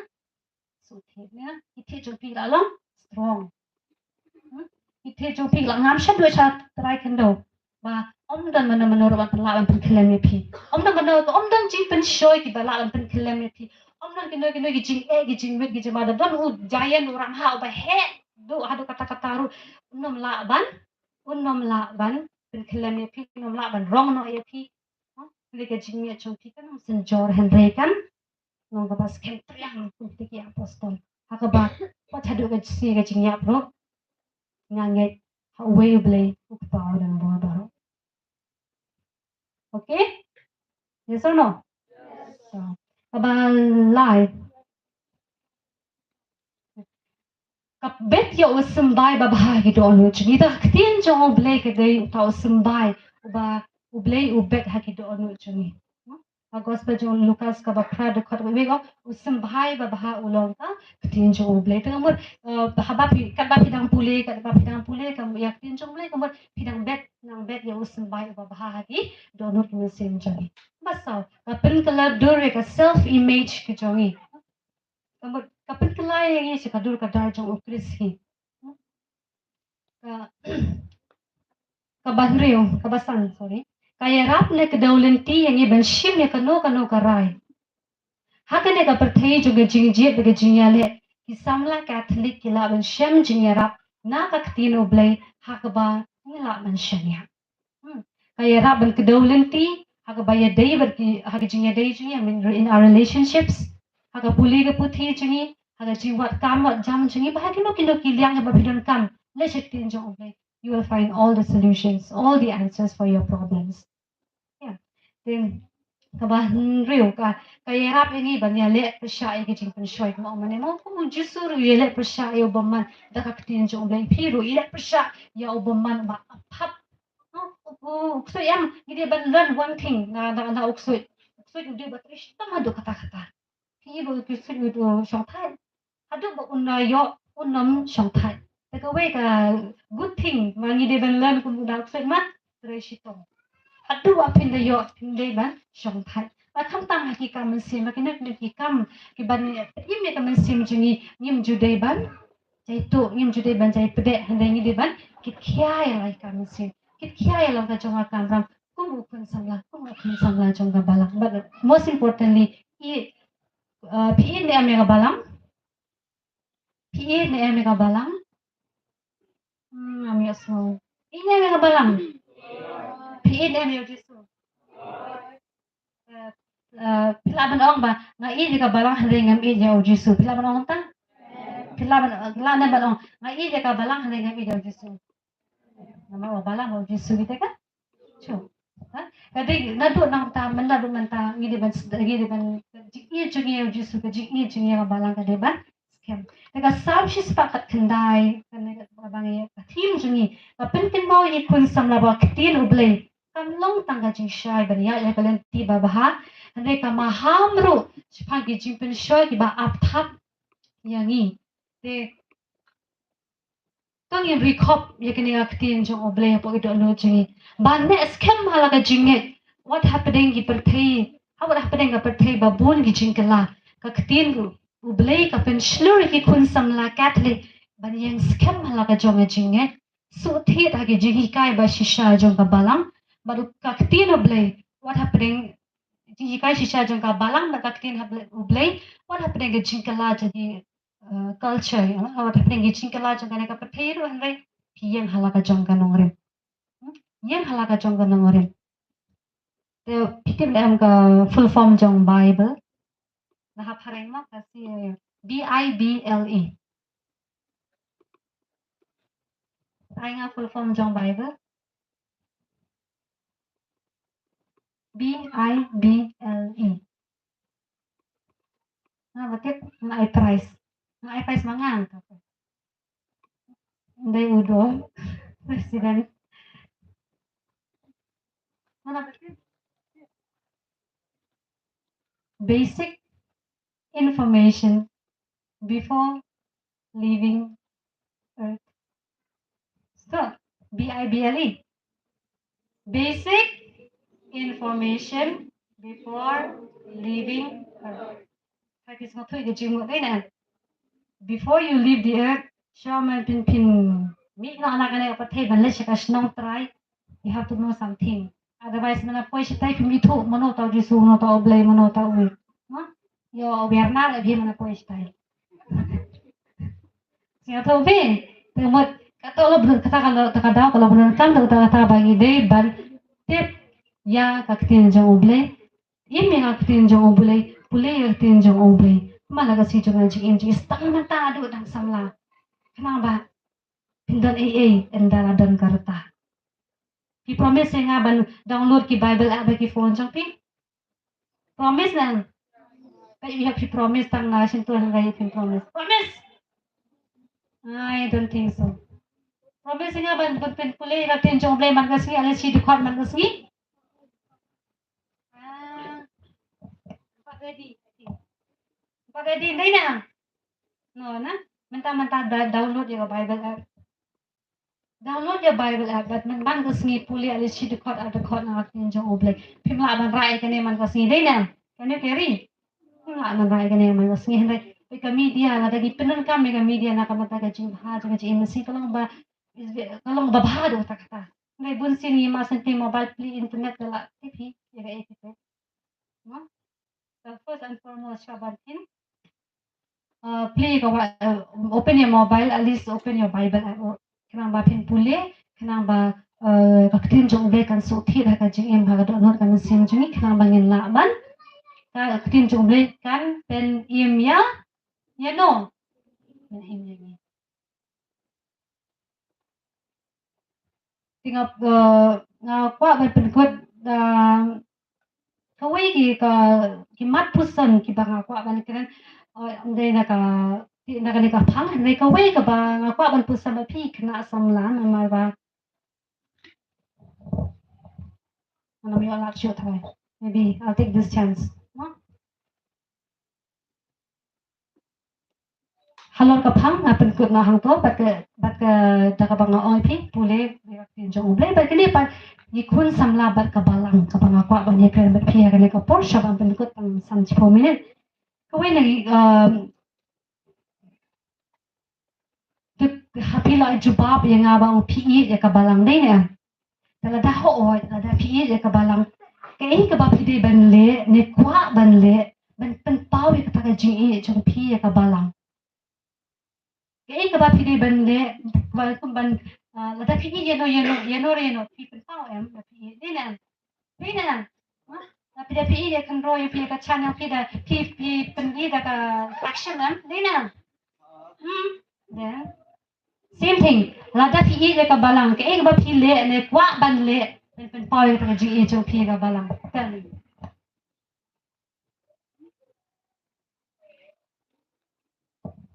sngewthuh, ne? Ki thied jong phi la long strong. Hmm? Ki thied jong phi la ngam shaduh sha trai khyndew. Ba ym don mano mano ruh ban pynlah ban pynkhyllem ïa phi. Ym don mano, ym don jingpynshoi kiba lah ban pynkhyllem ïa phi. Ym don kino kino ki jingeh, ki jingwit, ki jingmada. Don u giant, u rangbah uba heh duh haduh katta katta ruh, un ym lah ban, un ym lah ban pynkhyllem ïa phi, un ym lah ban rong noh ïa phi. Hmm? Hynrei ka jingngeit jong phi kan ym synjor, hynrei kan long kaba skhem triang kum kita ki apostol. Ha kaba pat haduh ka sngi ka jingïap ruh, nga ngeit ha uwei U Blei, U Kpa uba don bor baroh. Okay? Yes or no? So, kaba lai, ka bet ïa u symbai babha ha ki dohnud jong ngi. Ka ktien jong U Blei ka dei uta u symbai uba U Blei u bet ha ki dohnud jong ngi. Ha gospel jong u Lukas kaba phra, dkhot kaba wei, u symbai babha u long ka ktien jong U Blei. Te ka mut, eh, haba phi, katba phi dang pule, katba phi dang pule, ka mut ïa ka ktien jong U Blei, ka mut phi dang bet, nang bet ïa u symbai uba bha ha ki dohnud ki mynsiem jong ngi. Ba saw, ka pynkylla dur ïa ka self image ka jong ngi. Ka mut, ka pynkylla ïa ngi sha ka dur ka dar jong U Khrist hi. Ka, kaba hynriew, kaba san, sorry. Ka ïarap ne kdew lynti ïa ngi ban shim ïa kano kano ka rai. Ha kane ka pyrthei jong ka jingjied bad ka jingïaleh, ki samla Katholik ki lah ban shem jingïarap na ka ktien U Blei ha kaba ngi lah ban shaniah. Hmm. Ka ïarap ban kdew lynti ha kaba ïadei bad ki, ha ka jingïadei jong ngi, I mean, in our relationships, ha ka pule ka puthi jong ngi, ha ka jingwad kam wad jam jong ngi, bad ha kino kino ki liang kaba phi donkam. Leit sha ka ktien jong U Blei, you will find all the solutions, all the answers for your problems. Ïa. Te kaba hynriew, ka, ka ïarap ïa ngi ban ïaleh pyrshah ïa ki jingpynshoi, kumba ong mynne mo. Kum U Jisu ruh u ïaleh pyrshah ïa u bymman da ka ktien jong U Blei. Phi ruh leh pyrshah ïa u bymman ba ap hap. No, u, u, u ksuid, em, ngi dei ban learn one thing na, na, na u ksuid. U ksuid u dei ba trei shitom haduh katta katta. Phi i ba u ksuid u, u shongthait. Haduh ba un ïoh, un ym shongthait. Te kawei ka good thing ba ngi dei ban learn kum u da u ksuid, ma trei shitom. Haduh ba phin da ïoh, phin dei ban shongthait. Bad khamtam ha ki kam mynsiem, ba kine, kine ki kam kiban im ïa ka mynsiem jong ngi, ngim ju dei ban jaituh, ngim ju dei ban jaipdeh, hynrei ngi dei ban kitkhia ïa la ka mynsiem, kitkhia ïa la ka jong ka kamram, kum u khun samla, kum u khun samla jong ka balang. But most importantly, i, uh, phi ïeit ne em ïa ka balang? Phi ïeit ne em ïa ka balang? Hmm, ngam ïohsngew. Ïeit ne em ïa ka balang? Phi ïeit ne em ïa u Jisu? Eh, eh, phi lah ban ong ba nga ïeit ïa ka balang hynrei ngam ïeit ïa u Jisu. Phi lah ban ong kumta? Phi lah ban, phi lah ne ban ong nga ïeit ïa ka balang hynrei ngam ïeit ïa u Jisu? Namar ba balang ba u Jisu kita ka shu. Ha? Ka dei naduh nangta, mynta naduh mynta ngi dei ban, ngi dei ban, ka jingïeit jong ngi ïa u Jisu, ka jingïeit jong ngi ïa ka balang ka dei ban skhem. Te ka Salm shispah khatkhyndai, kane ka ba ngi ka theme jong ngi, ka pynkynmaw ïa ki khun samla ba ka ktien U Blei kam long tang ka jingshai ban ïaid ïa ka lynti babha, hynrei ka maham ruh shaphang ki jingpynshoi kiba ap thap ïa ngi. Te to ngin ri khop ïa kane ka ktien jong U Blei hapoh ki dohnud jong ngi. Ban neh skhem ha la ka jingngeit. Wat hapdeng ki pyrthei, ha wat hapdeng ka pyrthei ba bun ki jingkylla, ka ktien U Blei ka pynshlur ïa ki khun samla Catholic ban ïeng skhem ha la ka jong ka jingngeit. Shu thied ha ki jinghikai ba shisha jong ka balang. Bad ka ktien U Blei, wat hapdeng jinghikai shisha jong ka balang bad ka ktien U Blei, wat hapdeng ka jingkylla jong ki, eh, culture, eh, wat hapdeng ka jingkylla jong kane ka pyrthei ruh, hynrei phi ïeng ha la ka jong ka nongrim. Hmm? Ïeng ha la ka jong ka nongrim. Te phi tip ne em ka full form jong Bible? Na ha phareng ma ka si B I B L E. Ai nga full form jong Bible. B I B L E. Nga ba tip nga ai prize. Nga ai prize ma nga. Dei u Dol, president. Mana ba tip? Basic information before leaving Earth. So, B I B L E. Basic information before leaving Earth. Hai ki sngewthuh ka jingmut dei na. Before you leave the earth, shuwa ban phin, phin mih noh na kane ka pyrthei ban leit sha ka shnong trai, you have to know something. Otherwise, mynta poi shatai phim ithuh mano uta u Jisu, mano uta u Blei, mano uta u. Ha? Ïoh wer na la phi mynta poi shatai. Sngewthuh phi? Te mut kata la bun, kata ka la, kata ka daw ka la bun kam, kata, kata ba ngi dei ban tip ïa ka ktien jong U Blei. Im ïa ka ktien jong U Blei, pule ïa ka ktien jong U Blei. Kumba la ka sngi jong ngi jingim jingstad mynta haduh dang samla. Khnang ba phin don ei ei ynda la don ka rta. Phi promise ïa nga ban download ki Bible app ha ki phone jong phi? Promise na? Peit ïa phi promise tang na shin tu hynrei phin promise. Promise? I don't think so. Promise ïa nga ban, ban pynpule ïa ka ktien jong U Blei man ka sngi, ale shi dkhot man ka sngi. Ah, pat ready, I think. Pat ready, dei na? No, na? Mynta, mynta da-, download ïa ka Bible app. Download ïa Bible app, bad man, man ka sngi pule ale shi dkhot ar dkhot na ka ktien jong U Blei. Phim lah ban rah ïa kane man ka sngi, dei na? Can you carry? Phim lah ban rah ïa kane man ka sngi, hynrei ka media, lada ngi pyndonkam ïa ka media na ka bynta ka jingbha jong ka jingim mynsiem, ka long ba, ka long babha haduh katta katta. Hynrei bun sien ngi mad sngewthuh mobile, plie internet, la tip hi ïa kaei kaei. Mo? So first and foremost, shuwa ban phin, uh, plie ka wa-, uh, open your mobile, at least open your Bible app, uh, khnang ba phin pule, khnang ba, uh, ka ktien jong U Blei kan shu thied ha ka jingim, ha ka dohnud ka mynsiem jong ngi, khnang ba ngin lah ban, ka ktien jong U Blei kan pynim ïa, ïa no? Pynim ïa ngi. Te nga, eh, nga kwah ban pynkut, eh, kawei ki, ka, ki mat puson kiba nga kwah ban kren, eh, dei na ka, na kane ka phang, dei kawei kaba nga kwah ban puson bad phi khynnah samla namar ba ngam ïoh lad shuh trai. Maybe I'll take this chance. No? Halor ka phang nga pynkut noh hangto, bad ka, bad ka, da kaba nga ong ïa phi, pule ïa ka ktien jong U Blei, bad kane pat, ïa ki khun samla bad ka balang, kaba nga kwah ban ïakren bad phi ha kane ka por, shuwa ban pynkut tang san shiphew minit. Kawei na, um, te ha phi la jubab ïa nga ba ong phi ïeit ïa ka balang, dei ne em? Te lada hooid, lada phi ïeit ïa ka balang, kaei kaba phi dei ban leh, ne kwah ban leh, ban pynpaw ïa kata ka jingïeit jong phi ïa ka balang? Kaei kaba phi dei ban leh, ba kum ban, ah, lada phi ïeit ïano, ïano, ïano re ïano, phi pynpaw em, lada phi ïeit, dei ne em? Dei ne em? Ha? Lada phi, lada phi ïeit ïa ka kynroh jong phi, ïa ka channel phi, da phi, phi pynlong da ka action em, dei ne em? Hmm? Dei. Same thing. Lada phi ïeit ïa ka balang, kaei kaba phi leh ne kwah ban leh, pynpaw ïa ka jingïeit jong phi ïa ka balang. Tell me.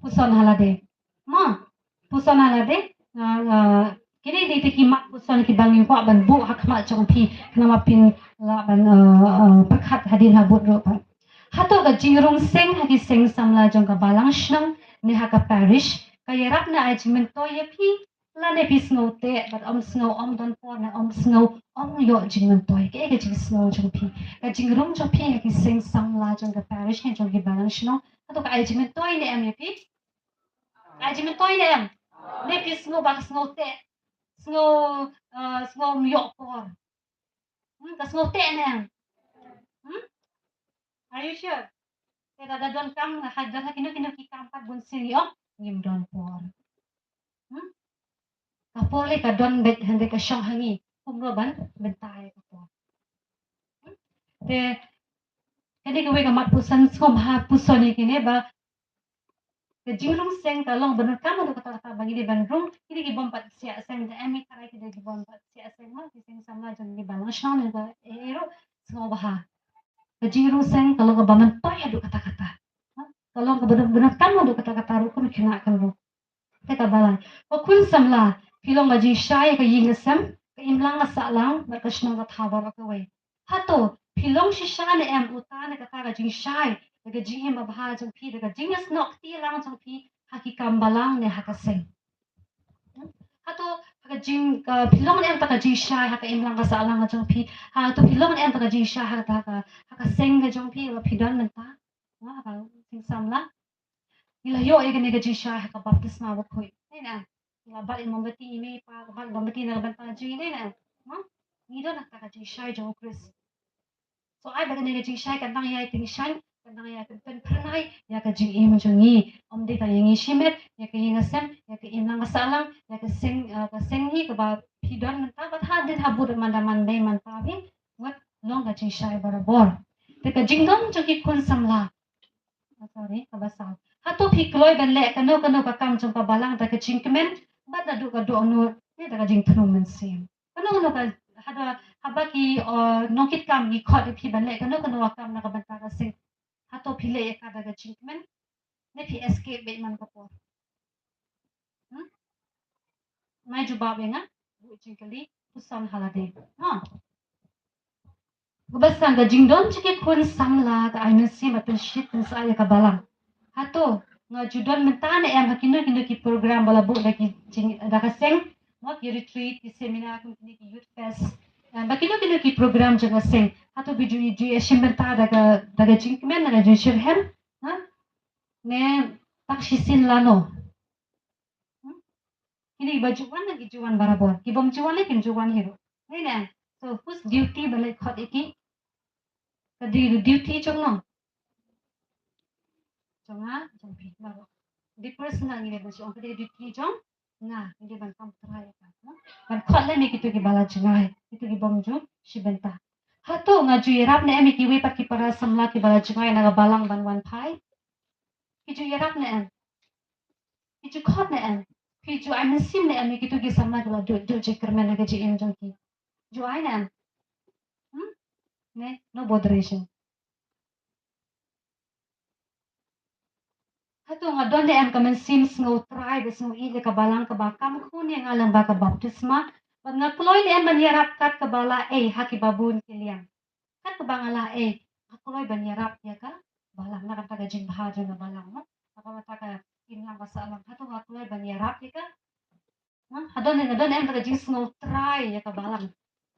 Puson ha lade. Ma, puson ha lade. Ah, ah, kine dei te ki mat puson kiba ngi kwah ban buh ha khmat jong phi, namar phin lah ban, ah, ah, pyrkhat hadien habud ruh pat. Hato ka jingrung seng ha ki seng samla jong ka balang shnong ne ha ka parish ka ïarap ne ai jingmyntoi ïa phi? Lane phi sngew teh bad ym sngew, ym don por ne ym sngew, ym ïoh jingmyntoi? Kaei ka jingsngew jong phi? Ka jingrung jong phi ha ki seng samla jong ka parish ne jong ki balang shnong, hato ka ai jingmyntoi ne em ïa phi? Ka ai jingmyntoi ne em? Ne phi sngew ba ka sngew teh, sngew, ah, sngew ym ïoh por? Hmm, ka sngew teh ne em? Hmm? Are you sure? Te lada don kam, ha don ha kino kino ki kam pat bun sien ïoh, ngim don por. Hmm? Ka por le ka don beit hynrei ka shong ha ngi kumno ban bynta ïa ka por. Hmm? Te kane kawei ka mat puson, sngewbha puson ïa kine ba ka jingrung seng ka long ba donkam haduh katta katta ba ngi dei ban rung. Kine ki bym pat siah seng, da em i tharai ki dei ki bym pat siah seng, ma ki seng samla jong ki balang shnong ne ka ei ei ruh, sngewbha. Ka jingrung seng ka long kaba myntoi haduh katta katta. Ha? Ka long kaba don, ba donkam haduh katta katta ruh, kum khynnah kan ruh. Te kaba lai, ko khun samla, phi long ka jingshai ka ïing ka sem, ka imlang ka sahlang bad ka shnong ka thaw baroh kawei. Hato phi long shisha ne em uta ne kata ka jingshai da ka jingim babha jong phi, da ka jingïasnoh kti lang jong phi ha ki kam balang ne ha ka seng? Hato ha ka jing, ka, phi long ne em ta ka jingshai ha ka imlang ka sahlang jong phi? Hato phi long ne em ta ka jingshai ha ka, ha ka seng ka jong phi ba phi don mynta? Ha ka seng samla. Ngi la ïoh ïa kane ka jingshai ha ka baptisma bakhuid, ne na? Ngi la bat ïa mombati, i mei i pa ka bat mombati na ka bynta jong ngi, ne na? Ma, ngi don ha ka jingshai jong u Khrist. So ai ba kane ka jingshai kan nang ïa ka jingshai, kan nang ïa ka pynphyrnai ïa ka jingim jong ngi. Ym dei tang ïa ngi shimet, ïa ka ïing ka sem, ïa ka imlang ka sahlang, ïa ka seng, eh, ka seng hi kaba phi don mynta, bad hadien habud man da man dei man pa phi, wat long ka jingshai barabor. Te ka jingdon jong ki khun samla. Oh, sorry, kaba saw. Hato phi kloi ban leh kano kano ka kam jong ka balang da ka jingkmen bad naduh ka dohnud ne da ka jingthmu mynsiem? Kano kano ka, haba, haba ki, uh, nongkitkam ki khot ïa phi ban leh kano kano ka kam na ka bynta ka seng, hato phi leh ïa ka da ka jingkmen ne phi escape beit man ka por? Hmm? Mai jubab ïa nga, buh jingkylli, puson ha lade. Ha. Kaba san, ka jingdon jong ki khun samla ka ai mynsiem ba pynshit pynsah ïa ka balang. Hato nga ju don mynta ne em ha kino kino ki program ba la buh da ki jing, da ka seng, mo, ki retreat, ki seminar, kum kine ki youth fest, eh, ba kino kino ki program jong ka seng? Hato ba ju, ju ïashim bynta da ka, da ka jingkmen, da ka jingshitrhem? Ha? Ne tang shisien lano? Hmm? Kine kiba ju wan, ki ju wan barabor. Ki bym ju wan ne kim ju wan hi ruh, ne na? So whose duty ban leh khot ïa ki? Ka dei duty jong no? Jong nga, jong phi baroh. Dei personal, ngi dei ban shu ong ka dei duty jong nga, ngi dei ban kam trai ïa ka, no? Ban khot lem ïa kito kiba la jngai, kito ki bym ju shim bynta. Hato nga ju ïarap ne em ïa kiwei pat ki para samla kiba la jngai na ka balang ban wan phai? Ki ju ïarap ne em? Ki ju khot ne em? Ki ju ai mynsiem ne em ïa kito ki samla kiba duh duh jingkyrmen ha ka jingim jong ki? Ju ai ne em? Hmm? Ne, no botheration. Hato nga don ne em ka mynsiem sngewtrai bad sngewïeit ïa ka balang kaba kam khun ïa nga lyngba ka baptisma? Bad nga kloi ne em ban ïarap kat kaba la ei ha kiba bun ki liang? Kat kaba nga la ei, nga kloi ban ïarap ïa ka balang na ka bynta ka jingbha jong ka balang, no? Na ka bynta ka imlang ka sahlang, hato nga kloi ban ïarap ïa ka? Ha, hato ngi don ne em ta ka jingsngewtrai ïa ka balang?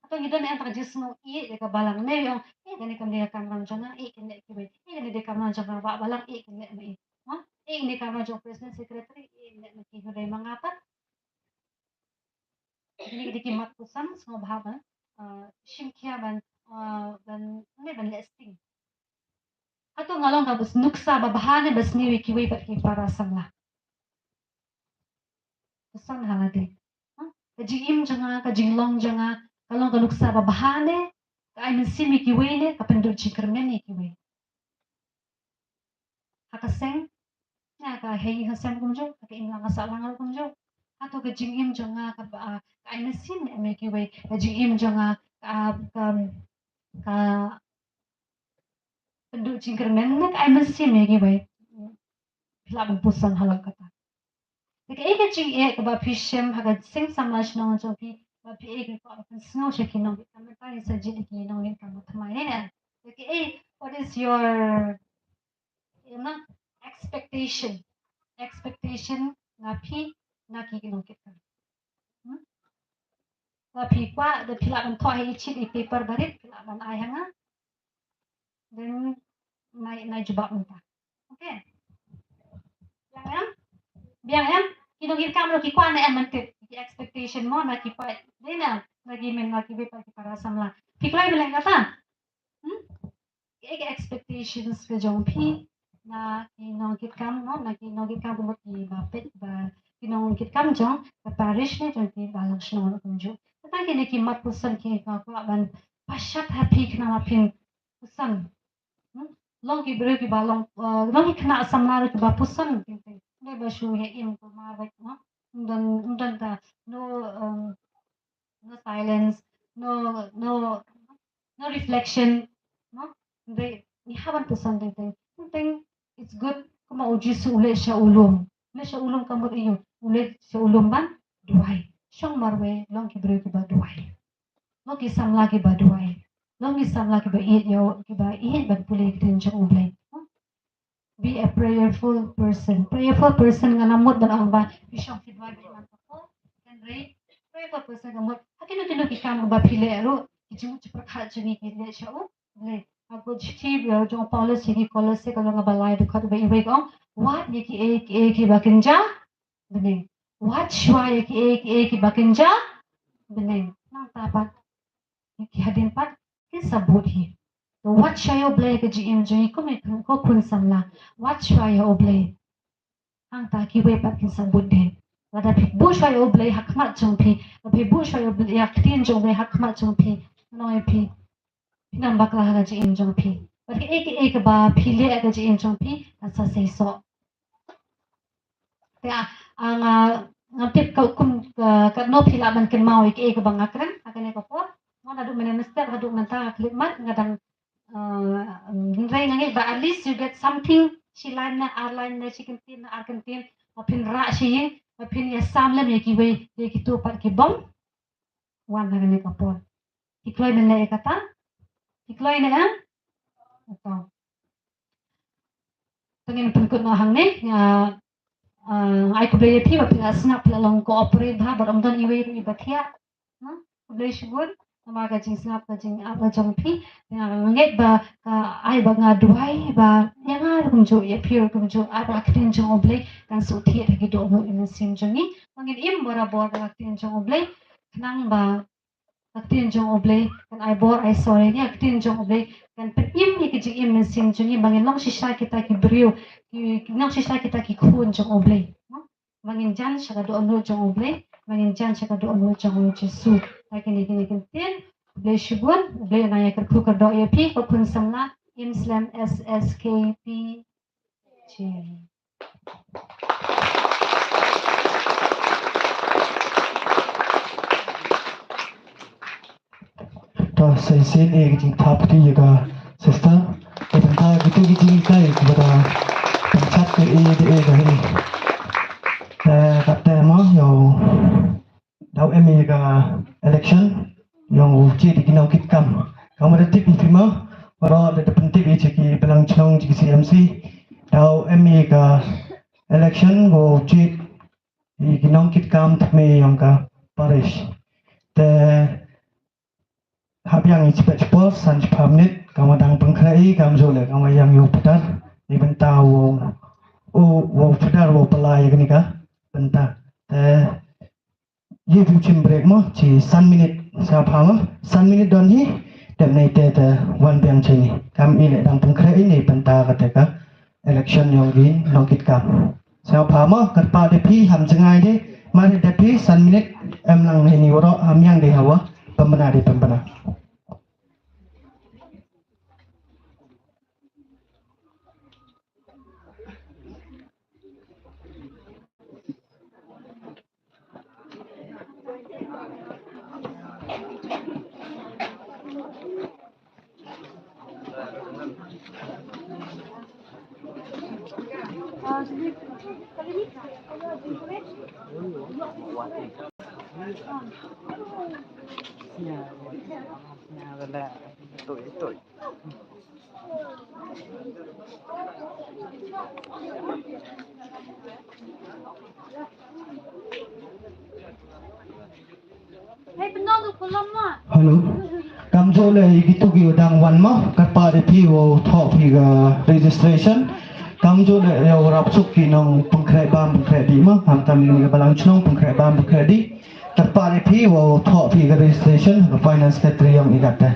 Hato ngi don ne em ta ka jingsngewïeit ïa ka balang? Ne ong, eh, kane kam dei ka kamram jong nga, eh, kin leh kiwei. Eh, kane dei kamram jong nga bah balang, eh, kin leh ma i. Ha? Eh, kane kamram jong president secretary, eh, kin leh ma ki, hynrei ma nga pat. Kine ki dei ki mat puson sngewbha ban, ah, shim khia ban, ah, ban, ne ban leh sting. Hato nga long ka nuksa babha ne basniew ïa kiwei pat ki para samla? Puson ha lade. Ha? Ka jingim jong nga, ka jinglong jong nga, ka long ka nuksa babha ne ka ai mynsiem ïa kiwei ne ka pynduh jingkyrmen ïa kiwei? Ha ka seng, ha ka hei ha sem kumjuh, ha ka imlang ka sahlang kumjuh, Hato ka jingim jong nga ka ba, ka ai mynsiem ne em ïa kiwei? Ka jingim jong nga ka, ka, ka pynduh jingkyrmen ne ka ai mynsiem ïa kiwei? Phi lah ban puson halor kata. Te kaei ka jingeh kaba phi shem ha ka seng samla shnong jong phi ba phi ïeit, phi kwah ban pynsngew sha ki nongkitkam? Mynta ngin sa jied ïa ki nongkitkam ba thymmai ne. Te kaei, what is your, you know, expectation? Expectation na phi na ki nongkitkam. Hmm? Ba phi kwah, da phi lah ban thoh ha i sheet, i paper barit, phi lah ban ai ha nga. Then nai, nai jubab mynta. Okay. Biang em? Biang em? Ki nongkitkam ruh ki kwah ne em ban tip? Ki expectation mo na ki pait, dei na, na ki myn, na kiwei pat ki para samla. Phi kloi ban leh kata? Hmm? Kaei ka expectations ka jong phi na ki nongkitkam, no, na ki nongkitkam, ka mut kiba peit, ba ki nongkitkam jong ka parish ne jong ki balang shnong ruh kumjuh. Tang kine ki mat puson ki kwah ban pashat ha phi khnang ba phin puson. Hmm? Long ki briew kiba long, uh, long ki khynnah samla ruh kiba puson teng teng. Dei ba shu ïa im kumar bad, no? Ym don, ym don ta, no, um, no silence, no, no, no reflection, no? Dei, ngi hap ban puson teng teng. Teng teng, it's good, kumba u Jisu u leit sha u lum. U leit sha u lum ka mut ïa u, u leit sha u lum ban duwai. Shong marwei, long ki briew kiba duwai. Long ki samla kiba duwai. Long ki samla kiba ïeit ïa u, kiba ïeit ban pule ïa ka ktien jong U Blei. Be a prayerful person. Prayerful person, nga la mut ban ong ba phi shong phi duwai bad man ka por. Hynrei prayerful person ka mut ha kino kino ki kam ba phi leh ruh, ki jingmut jingpyrkhat jong ngi ki leit sha U Blei. Ha ka shithi jong u Paulus sha ki Kolose, ka lynnong ba lai, dkhot ba wei, ka ong, wad ïa kiei kiei kiba kynja bneng. Wad shuwa ïa kiei kiei kiba kynja bneng. Nangta pat ki hadien pat kin sa bud hi. To wad shuwa ïa U Blei ka jingim jong ngi kum ki khun samla. Wad shuwa ïa U Blei. Hangta kiwei pat kin sa bud hi. Lada phi bud shuwa ïa U Blei ha khmat jong phi, lada phi bud shuwa ïa U Blei, ïa ka ktien jong U Blei ha khmat jong phi, ngan ong ïa phi, phin ym bakla ha ka jingim jong phi. Bad kiei kiei kaba phi leh ha ka jingim jong phi kan sa seisoh. Te, ah, ah, nga, ngam tip ka kum, ah, katno phi lah ban kynmaw ïa kiei kaba nga kren ha kane ka por. Nga naduh mynne mynstep haduh mynta nga khlem mat, nga dang, ah, hynrei nga ngeit ba at least you get something, shi line ne ar line ne shi kyntien ne ar kyntien, ba phin rah sha ïing, ba phin ïasam lem ïa kiwei, ïa kito pat ki bym wan ha kane ka por. Phi kloi ban leh ïa kata? Phi kloi ne em? Ito. Te ngin pynkut noh hangne, nga, ah, ai khublei ïa phi ba phi la sngap, phi la long cooperate bha, bad ym don iwei ruh iba thiah. Hmm? Khublei shibun namar ka jingsngap, ka jingap ka jong phi. Nga ngeit ba ka ai ba nga duwai ba ïa nga ruh kumjuh, ïa phi ruh kumjuh, ai ba ka ktien jong U Blei kan shu thied ha ki dohnud mynsiem jong ngi. Ba ngin im borabor da ka ktien jong U Blei, khnang ba ka ktien jong U Blei kan ai bor ai sor ïa ngi, ka ktien jong U Blei kan pynim ïa ka jingim mynsiem jong ngi, ba ngin long shisha kita ki briew, ki, ki long shisha kita ki khun jong U Blei. Ba ngin jan sha ka dohnud jong U Blei, ba ngin jan sha ka dohnud jong U Jisu. Ha kine, kine ki ktien, khublei shibun, U Blei un nang ïa kyrkhu kyrdoh ïa phi, ko khun samla, im slem S S K P J. To, sa shisien ïa ka jingthap kti ïa ka sister. Te mynta kito ki jinghikai kiba da pynshad ka ïa ka hi. Te kata mo ïa u, da u em ïa ka election ïa u chief ïa ki nongkitkam. Ka mut da tip ïa phi mo, baroh da pyntip ïa ki balang chnong, ïa ki C M C. Da u em ïa ka election u chief ïa ki nongkitkam thymmai ïa ka parish. Te hap ïa ngi shiphew shipor, san shiphew minit, ka mut dang pynkhreh ïa, kam ju leh, ka mut ïa ngi u pynthar ïa bynta u, u, u pynthar u pynlait ïa kane ka bynta. Te ïa u shim break mo, shi san minit, shiphew mo, san minit don hi, dep nai te te wan biang shane. Kam i leh dang pynkhreh ïa ngi bynta kata ka election ïa ki nongkitkam. Sngewbha mo, kyrpad ïa phi, ham jngai de, mar de phi, san minit, em lang hi ni waroh, ham ïeng de hawa, pynbna de pynbna. Hello. Kamjooh leh ïa kito kiba dang wan mo, kyrpad ïa phi wow thoh phi ka registration. Kamjooh leh ïa u rap suk ki nongpynkhreh bam pynkhreh dih mo, khamtam ïa ka balang shnong pynkhreh bam pynkhreh dih. Kyrpad ïa phi wow thoh phi ka registration, ka finance secretary ïong i kata.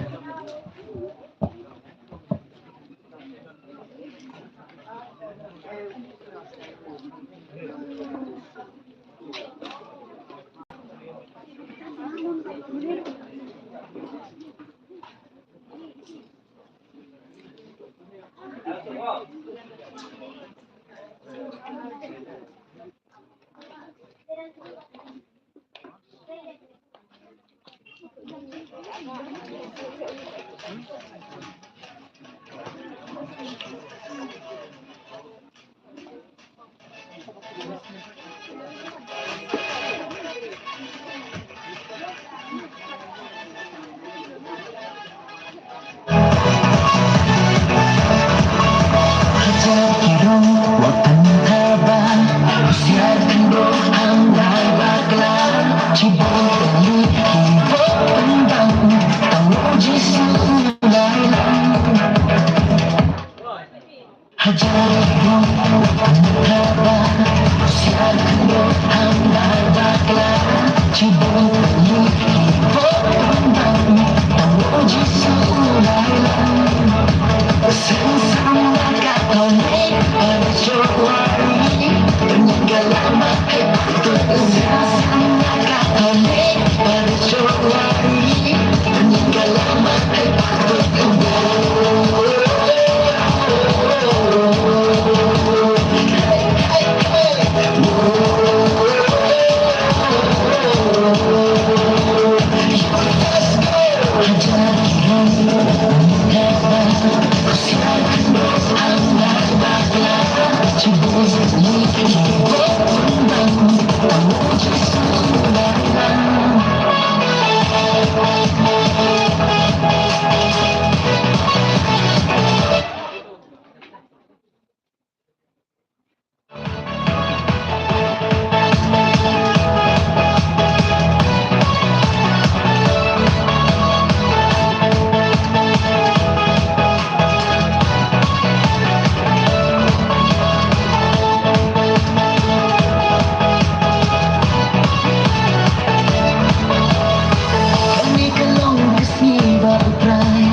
Kane ka long ka sngi ba U Trai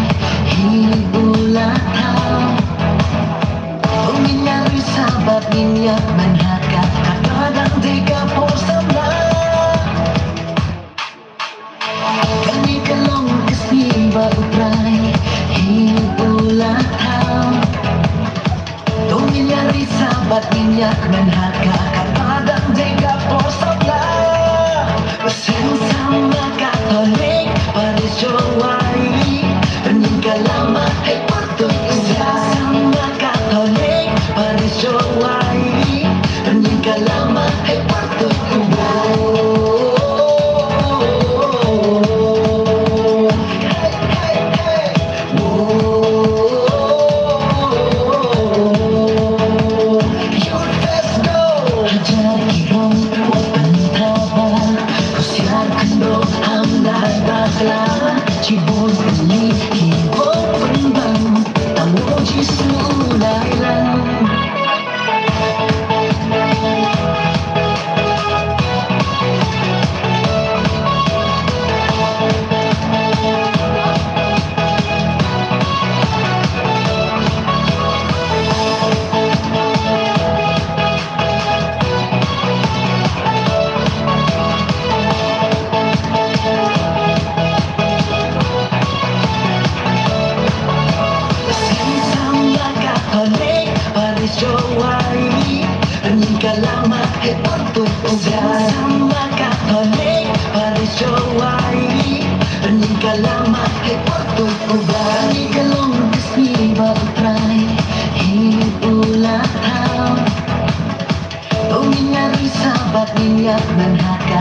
hi u la thaw. Ngin ïa ri Sabbath, ngin ïa kmen ha ka, kata dang dei ka por samla. Kane ka long ka sngi ba U Trai hi u la thaw. To ngin ïa ri Sabbath, ngin ïa kmen ha ka, kata dang dei ka por samla. Seng sama Katholik, Parish Jowai, ngin ka lama hei patut. Seng sama Katholik, Parish Jowai, ngin ka lama hei patut. Ngin ïa ri Sabbath, ngin ïa kmen ha ka,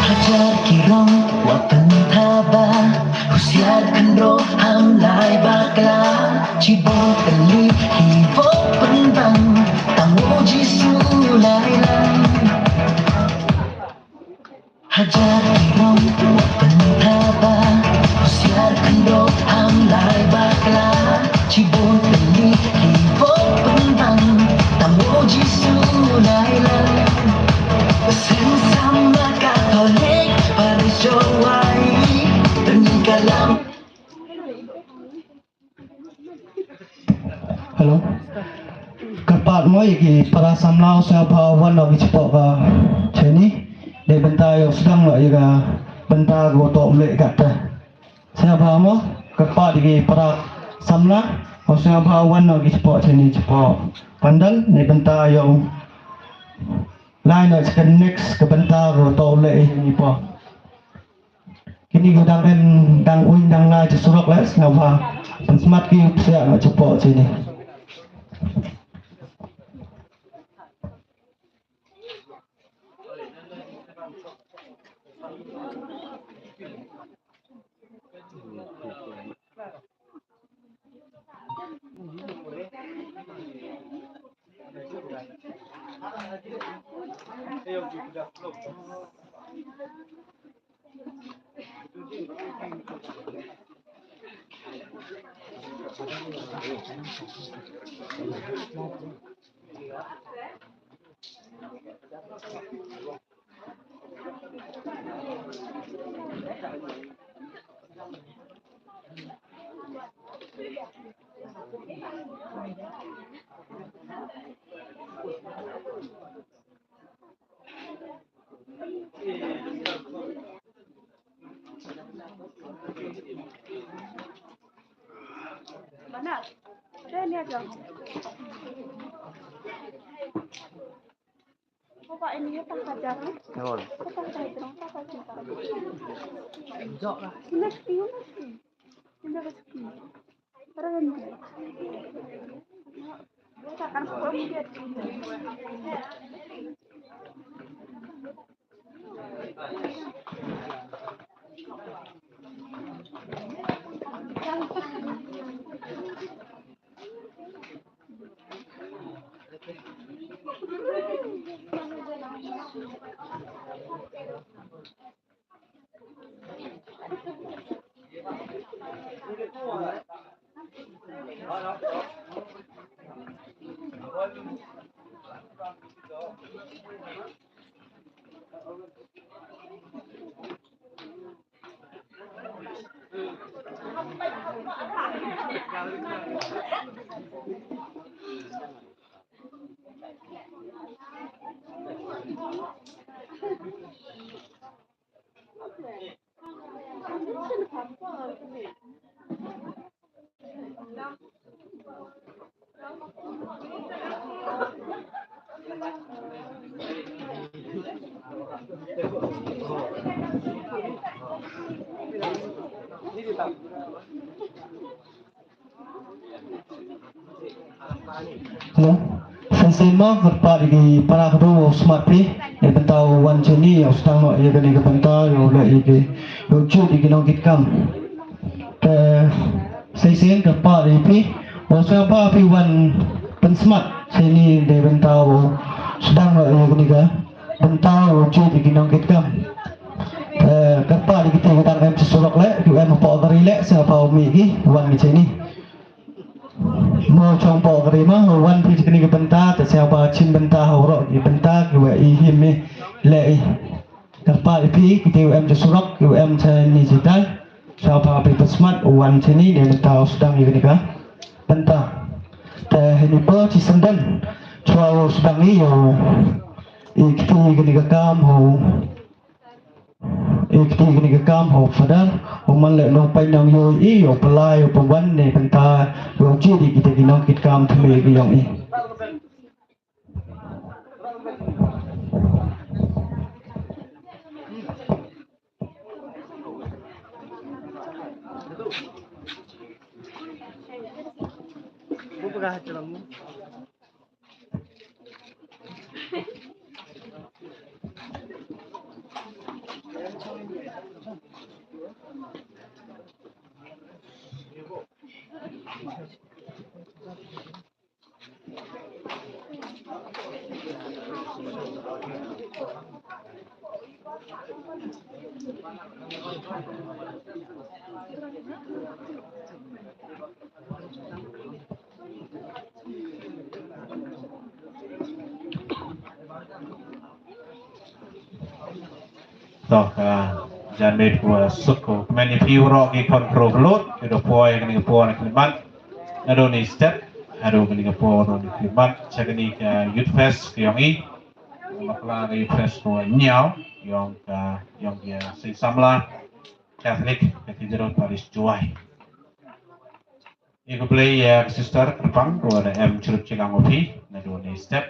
Hajar ki rong wat pynthaba, husiar khyndew ham lai bakla, chi bun tylli hi bun pynban, tang u Jisu lai lang. Hajar ki rong wat pynthaba, husiar khyndew ham lai bakla, chi bun tylli hi bun pynban, tang u Jisu lai lang. Seng sama Katholik, Parish Jowai, Tengkalam. Hello. Kyrpad mo ïa ki para samla u sngewbha wan noh ki chapoh ka cheini. Dei bynta ïa u sdang noh ïa ka bynta ka u toh u leh katta. Sngewbha mo, kyrpad ïa ki para samla u sngewbha wan noh ki chapoh cheini chapoh pandal. Dei bynta ïa u lai noh ka next ka bynta ka u toh u leh ïa ki po. Kine ki dang em, dang uiñ dang lai cha surok leh, sngewbha pynsmat ki psiah na chapoh cheini. Hello. Shisien mo, kyrpad ïa ki para khadar smat phi, ïa bynta u wan cheini, ïa u sdang noh ïa kane ka bynta, ïa u leh ïa ki, ïa u jut ïa ki nongkitkam. Te shisien kyrpad ïa phi, u sngewbha phi wan pynsmat cheini, ïa bynta u sdang noh ïa kane ka bynta u jut ïa ki nongkitkam. Eh, kyrpad ïa kita ki dang em cha surok leh, ki em hapoh ka ri leh, sngewbha u mih ki wan ki cheini. Mo chong poh ka ri mo, wan phi cha kane ka bynta, te sngewbha chim bynta ha u rok ki bynta, ki wa i him i leh i. Kyrpad ïa phi, kita u em cha surok, u em cha ni cha tai. Sngewbha phi pynsmat, u wan cheini, ne bynta u sdang ïa kane ka bynta. Te hynñiew por chi senden, chwa u sdang ïa u, i kti ïa kane ka kam, u Kti kane ka kam ha u Father, u man leh nongpeit nongïohi, u pynlait, u pynwan ne bynta, u jia ïa kita ki nongkitkam thymmai ka ïong i. To, ka jan miet ka suk, ko kmen ïa phi waroh ki khon khynroo khyllood kiba poi ha kane ka por na ka khyllipmat, naduh kane ka step haduh kane ka por na ka khyllipmat, sha kane ka Youth Fest ka ïong i. Bakla ka Youth Fest kaba hynñiew ïong ka, ïong ka Seng Samla Catholic Cathedral Parish Jowai. Ïa khublei ïa ka sister kyrpang ruh da em chirup chilang u phi naduh kane ka step,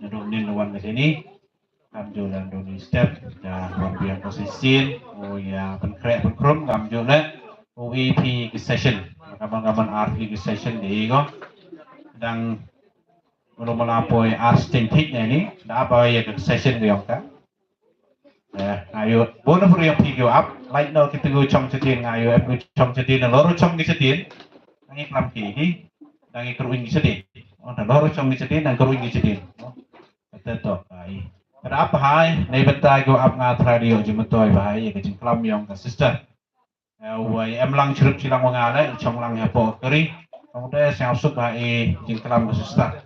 naduh mynnin da wan ka jani. Kumjuh leh naduh kane ka step da wan biang ka shisien, u ïa pynkhreh pynkhrum kumjuh leh u ïa phi ka session. Ka ban, ka ban ar phi ka session de i ko. Dang mula mula poi ar sting thik ne ni da ap ïa ka session ka ïong ka. Eh, nga ïoh bun na pyrshah phi ïoh ap, lait noh ki tngu chong chadien, nga ïoh em ki chong chadien, nalor chong ki chadien. Ngi klam ki ki, ngi kyrwin ki chadien. Oh, nalor chong ki chadien, ngi kyrwin ki chadien. Oh, kata to, ai. Kada ap hai, nei bynta ïoh ap nga trai ïoh jingmyntoi bha ïa ka jingklam ïong ka sister. Eh, wei em lang chirup chilang wa nga leh, chong lang hapoh kari. Ong te sngewsuk bha i jingklam ka sister.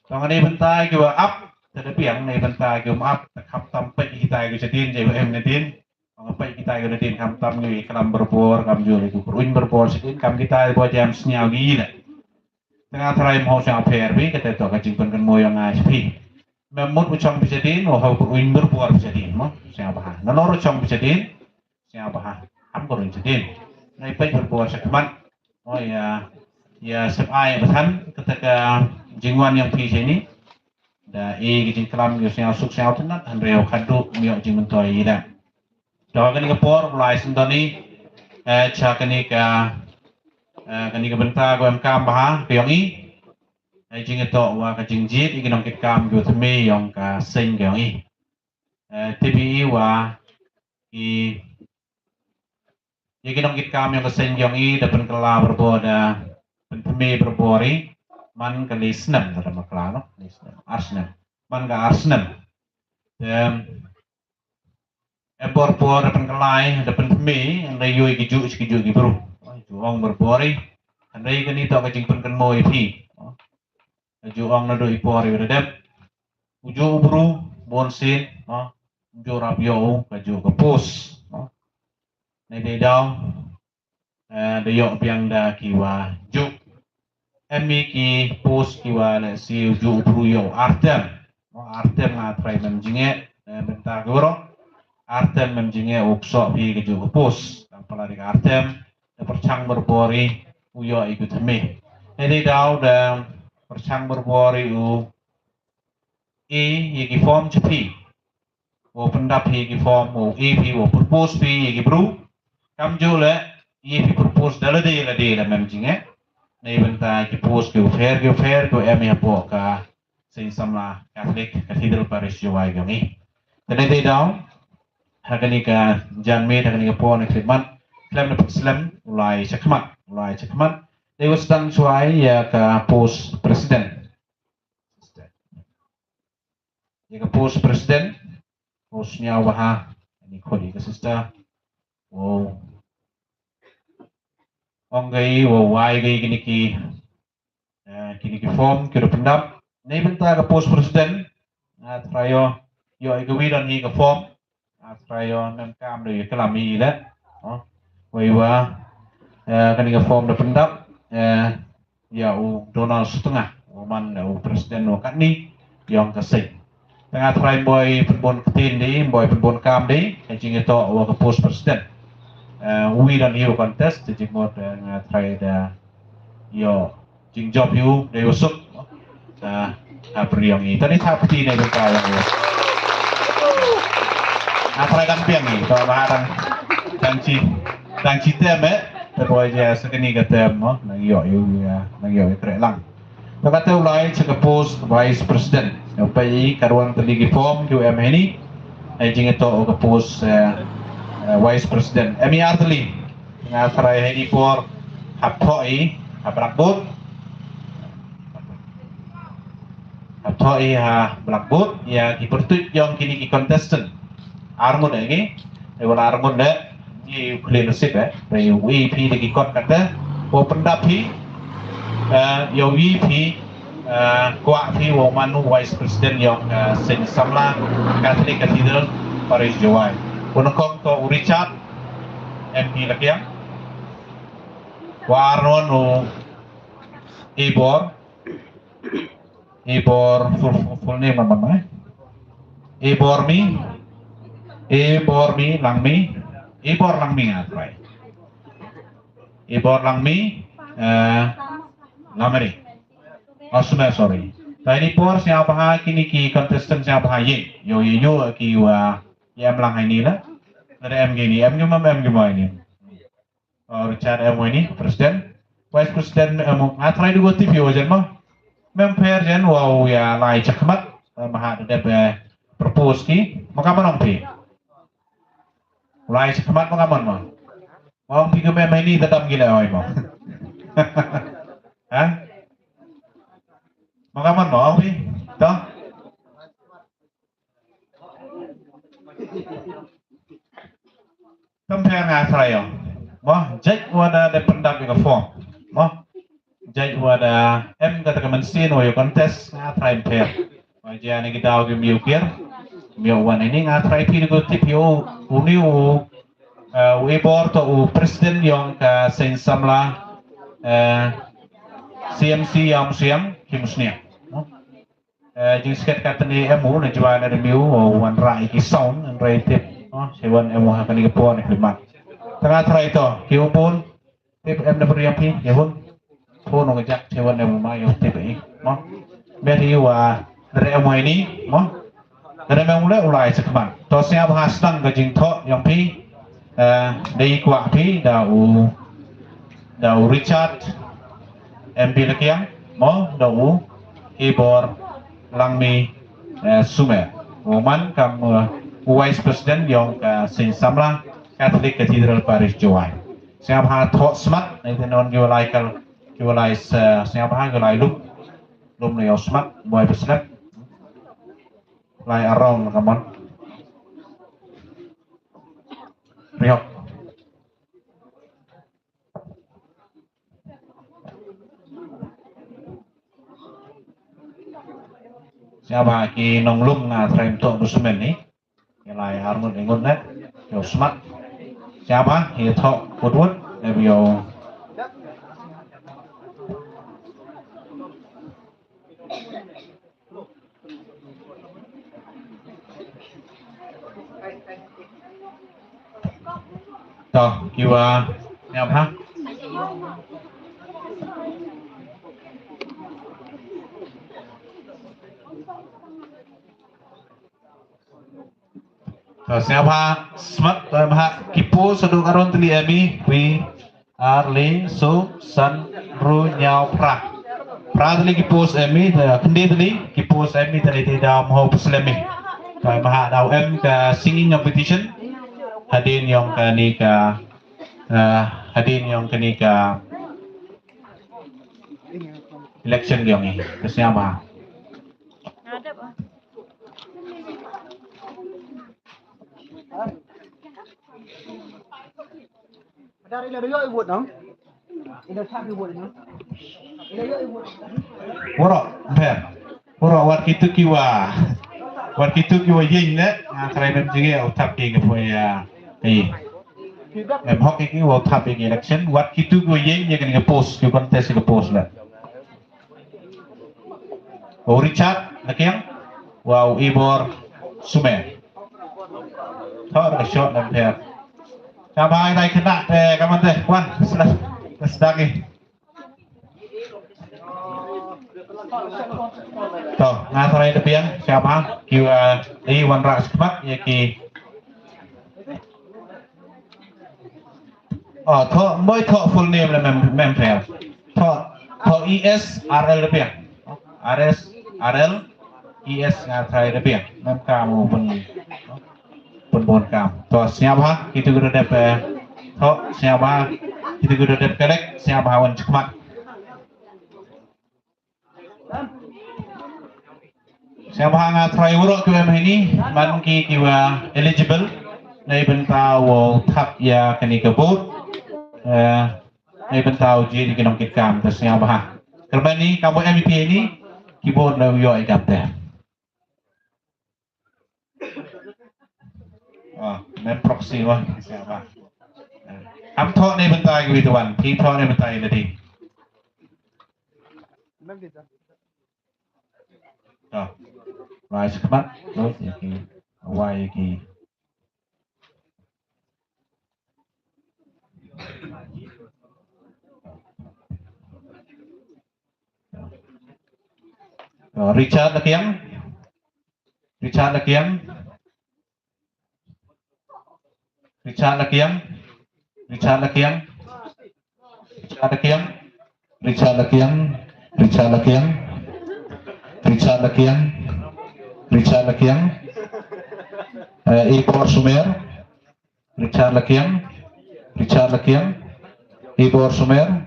Tang nei bynta kiwa ap, te da biang nei bynta kiwa ap, te kham tam peit kita kiwa chadien, jai wa em nadien. Ong peit kita kiwa nadien kham tam ngi klam berbor, kham jur kiwa kyrwin berbor chadien, kham kita kiwa jam sniaw gi da. Te nga trai mo sngewpher bi, kata to ka jingpynkynmaw ïong nga sha phi. Mem mut u chong phi chadien, u hau kyrwin berbor phi chadien, mo, sngewbha. Nalor u chong phi chadien, sngewbha. Ham kyrwin chadien. Nei peit berbor sha khmat. Oh, ïa, ïa sep ai ba than, kata ka jingwan ïong phi shini. Da i ka jingklam ïa sngewsuk sngewtynnat, hynrei u khadduh ïa jingmyntoi ïa da. Da kani ka por, u lai sngewdon i, eh, cha kani ka, eh, kani ka bynta ko em kam bha, ka ïong i. Eh, jingïatoh wa ka jingjied, i ki nongkitkam, ko thymmai ïong ka seng ka ïong i. Eh, tibi i wa, i Ïa ki nongkitkam ïong ka seng ïong i da pynkylla berbor da pynthymmai berbor i man ka lai snem, da ma kylla, no, lai snem, ar snem. Man ka ar snem. Te, eh, berbor da pynkylla i da pynthymmai, ynda ïoh i ki juh, ki juh ki bru. Ju ong berbor i, ynda i kani to ka jingpynkynmaw i phi. Ka ju ong naduh i por i wa da dep. U juh u bru, bun sien, ha, u juh rap ïoh u, ka juh ka post, ha. Nei dei daw, eh, da ïoh biang da ki wa juh. Em i ki post ki wa leh si u juh u bru ïoh artem. Ha, artem nga trai mem jingeh, eh, bynta ki waroh. Artem mem jingeh u ksoh phi ka juh ka post. Tang pala di ka artem, da pyrchang berbor i, u ïoh i ka thymmai. Nei dei daw da pyrchang berbor i u, i, ïa ki form cha phi. Wow pyndap hi ki form, wow i phi, wow propose phi ïa ki bru. Kam ju leh, i phi propose da lade lade la mem jingeh. Nei bynta ki post ki u pher, ki u pher, ki u em ïa hapoh ka Seng Samla Catholic Cathedral Parish Jowai ka ïong i. Te nei dei daw, ha kani ka janmiet, ha kani ka por, na khlieh mat, khlem na pynslem, u lai cha khmat, u lai cha khmat. Dei wa sdang chwa ïa ka post president. Ïa ka post president, post sniaw bha, ani khot ïa ka sister. Wow. Ong ka i, wow, wai ka i kini ki, eh, kini ki form, ki ruh pyndap. Nei bynta ka post president, nga trai ïoh, ïoh i ka wi don hi ka form. Nga trai ïoh, mem kam da ïoh klam i leh. Oh. Wei wa, eh, kani ka form da pyndap, eh, ïa u Donald Sutnga, u man u president u katni, ïong ka seng. Te nga trai boi pynbun ktien di, boi pynbun kam di, ka jingïatoh wa ka post president. Eh, wi don ïa u contest, te jingmut, eh, nga trai da ïoh jingjop ïa u, da ïoh suk. Eh, ha priong i. Tani thap ti ne ka ïa u. Nga trai dang biang i, to ba dang, dang chi, dang chi tem eh, te boi ja sa kani ka tem mo, nang ïoh ïa u, ïa, nang ïoh ïa treh lang. To kata u lai cha ka post vice president. Ïa u pei ka ruan tylli ki form ki u em heini. Ai jingïatoh ka post, eh, eh, vice president. Em i ar tylli. Nga trai heini por hap thoh i ha blackboard. Hap thoh i ha blackboard ïa ki pyrtuit jong kini ki contestant. Ar ngut eh ki. Te wala ar ngut eh. Ïa u khlieh nasib eh, te ïa u ïa phi da ki kot kata, u pyndap phi, eh, ïa u ïa phi, eh, kwah phi u man u vice president ïong, eh, seng samla Catholic Cathedral Parish Jowai. U nyngkong to u Richard M P Lakiang, u ar ruan u Ibor, Ibor, full, full, full name apa, eh? Ibor Mi, Ibor Mi Langmi, Ibor Langmi nga trai. Ibor Langmi, eh, Lamari. Oh, Sumer, sorry. Trai ni por sñiawbha kini ki contestant sñiawbha ïing. Ïoh, ïoh, ïoh, ki wa, ïa em lang heini la. Ada em kini, em ki ma, em ki ma ini. Oh, Richard M Winnie, President. Vice President, eh, mo, nga trai duh tip ïa u jen mo. Mem pher jen wa u ïa lai chakhmat, eh, ma ha da dep, eh, propose ki. Mo ka mon ong phi. Lai chakhmat mo ka mon mo. Ong phi ka mem ini tadam gila oi mo. Ha? Mo ka mon mo, ong phi. To? Tang pher nga trai ïa. Mo, jait wa da dep pyndap ïa ka form. Mo, jait wa da em kata ka mynsiem wa ïa contest nga trai pher. Wa jia ni ki daw ki miu kir. Miu wan ini nga trai phi ko tip ïa u ni u, eh, u Ibor to u president ïong ka seng samla, eh, C M C ïong Siang Kim Sniang. Mo. Eh, jingskhet katne em u na jwa na demiu, o wan rai ki sound, an rai tip, o, se wan em u ha kani ka por ni klimat. Tanga trai to, ki u pun, tip em na beriang pi, ya hun. Pun o ngejak, se wan em u ma, ya tip i, mo. Mer hi wa, dere em u ini, mo. Dere em u le, u lai sekman. To siap ha sedang ka jingthoh, yang pi, eh, dei kwah pi, da u, da u Richard, M P Lakiang, mo, da u, Ibor, Langmi, eh, Sumer. U man kam, eh, u Vice President yong ka Seng Samla Catholic Cathedral Parish Jowai. Siap ha thoh smat, na ite non ki walai kal, ki walai se, siap ha ki walai lum, lum na yong smat, buai peslep. Lai arong na kamon. Riok. Siapa ki nonglum nga trai em thoh busemen ni. Ki lai arngut ingut ne. Yo smat. Siapa ki thoh kut wut. Em yo. To, ki wa, niam ha. To, siap ha, smat, niam ha, ki post sa duk aron tylli em i, wi, ar, lai, saw, san, hynriew, hynñiew, phra. Phra tylli ki post em i, eh, khyndai tylli ki post em i, tylli te daw mho peslem i. Niam ha, daw em ka singing competition. Hadien yong kani ka, eh, hadien yong kani ka election yong i. Ka siap ha. Waro, ber. Waro, wat kitu ki wa. Wat kitu ki wa ïeng ne. Nga trai mem jingeh, u tap ki ka poi, ah, ki. Em hok ki wa u tap ki election. Wat kitu ki wa ïeng ne, kani ka post, ki contest ka post la. O Richard, na kiang? wa u Ibor Sumer. Thoh ka shot lam pher. Sngewbha ïa i khynnah te ka man te, wan, sla, sla sdang i. To, nga tharai da biang, sngewbha, ki wa, i wanrah shakhmat, ïa ki. Oh, thoh, moi thoh full name la mem, mem pher. Thoh, thoh E S R L da biang. R S, R L, E S nga tharai da biang. Mem kam u pyn, pynbun kam. To, sngewbha, kito ki da dep, eh, thoh, sngewbha, kito ki da dep collect, sngewbha wan shakhmat. Sngewbha nga tharai waroh kiwa em heini, man ki kiwa eligible, na i bynta wow thap ïa kani ka vote, eh, na i bynta u jied ïa ki nongkitkam, te sngewbha. Kyrmen ni, kam wa em ïa phi heini, ki vote na u ïoh ïa kam te. Ah, mem proxy wa, sngewbha. Am thoh na i bynta kiwi te wan, phi thoh na i bynta i lade. Ah, wa shakhmat, wa ïa ki, wa ïa ki. Ah, Richard Lakiang. Richard Lakiang. Richard Lakiang. Richard Lakiang. Richard Lakiang. Richard Lakiang. Richard Lakiang. Richard Lakiang. Richard Lakiang. Eh, Ibor Sumer. Richard Lakiang, Richard Lakiang, Ibor Sumer,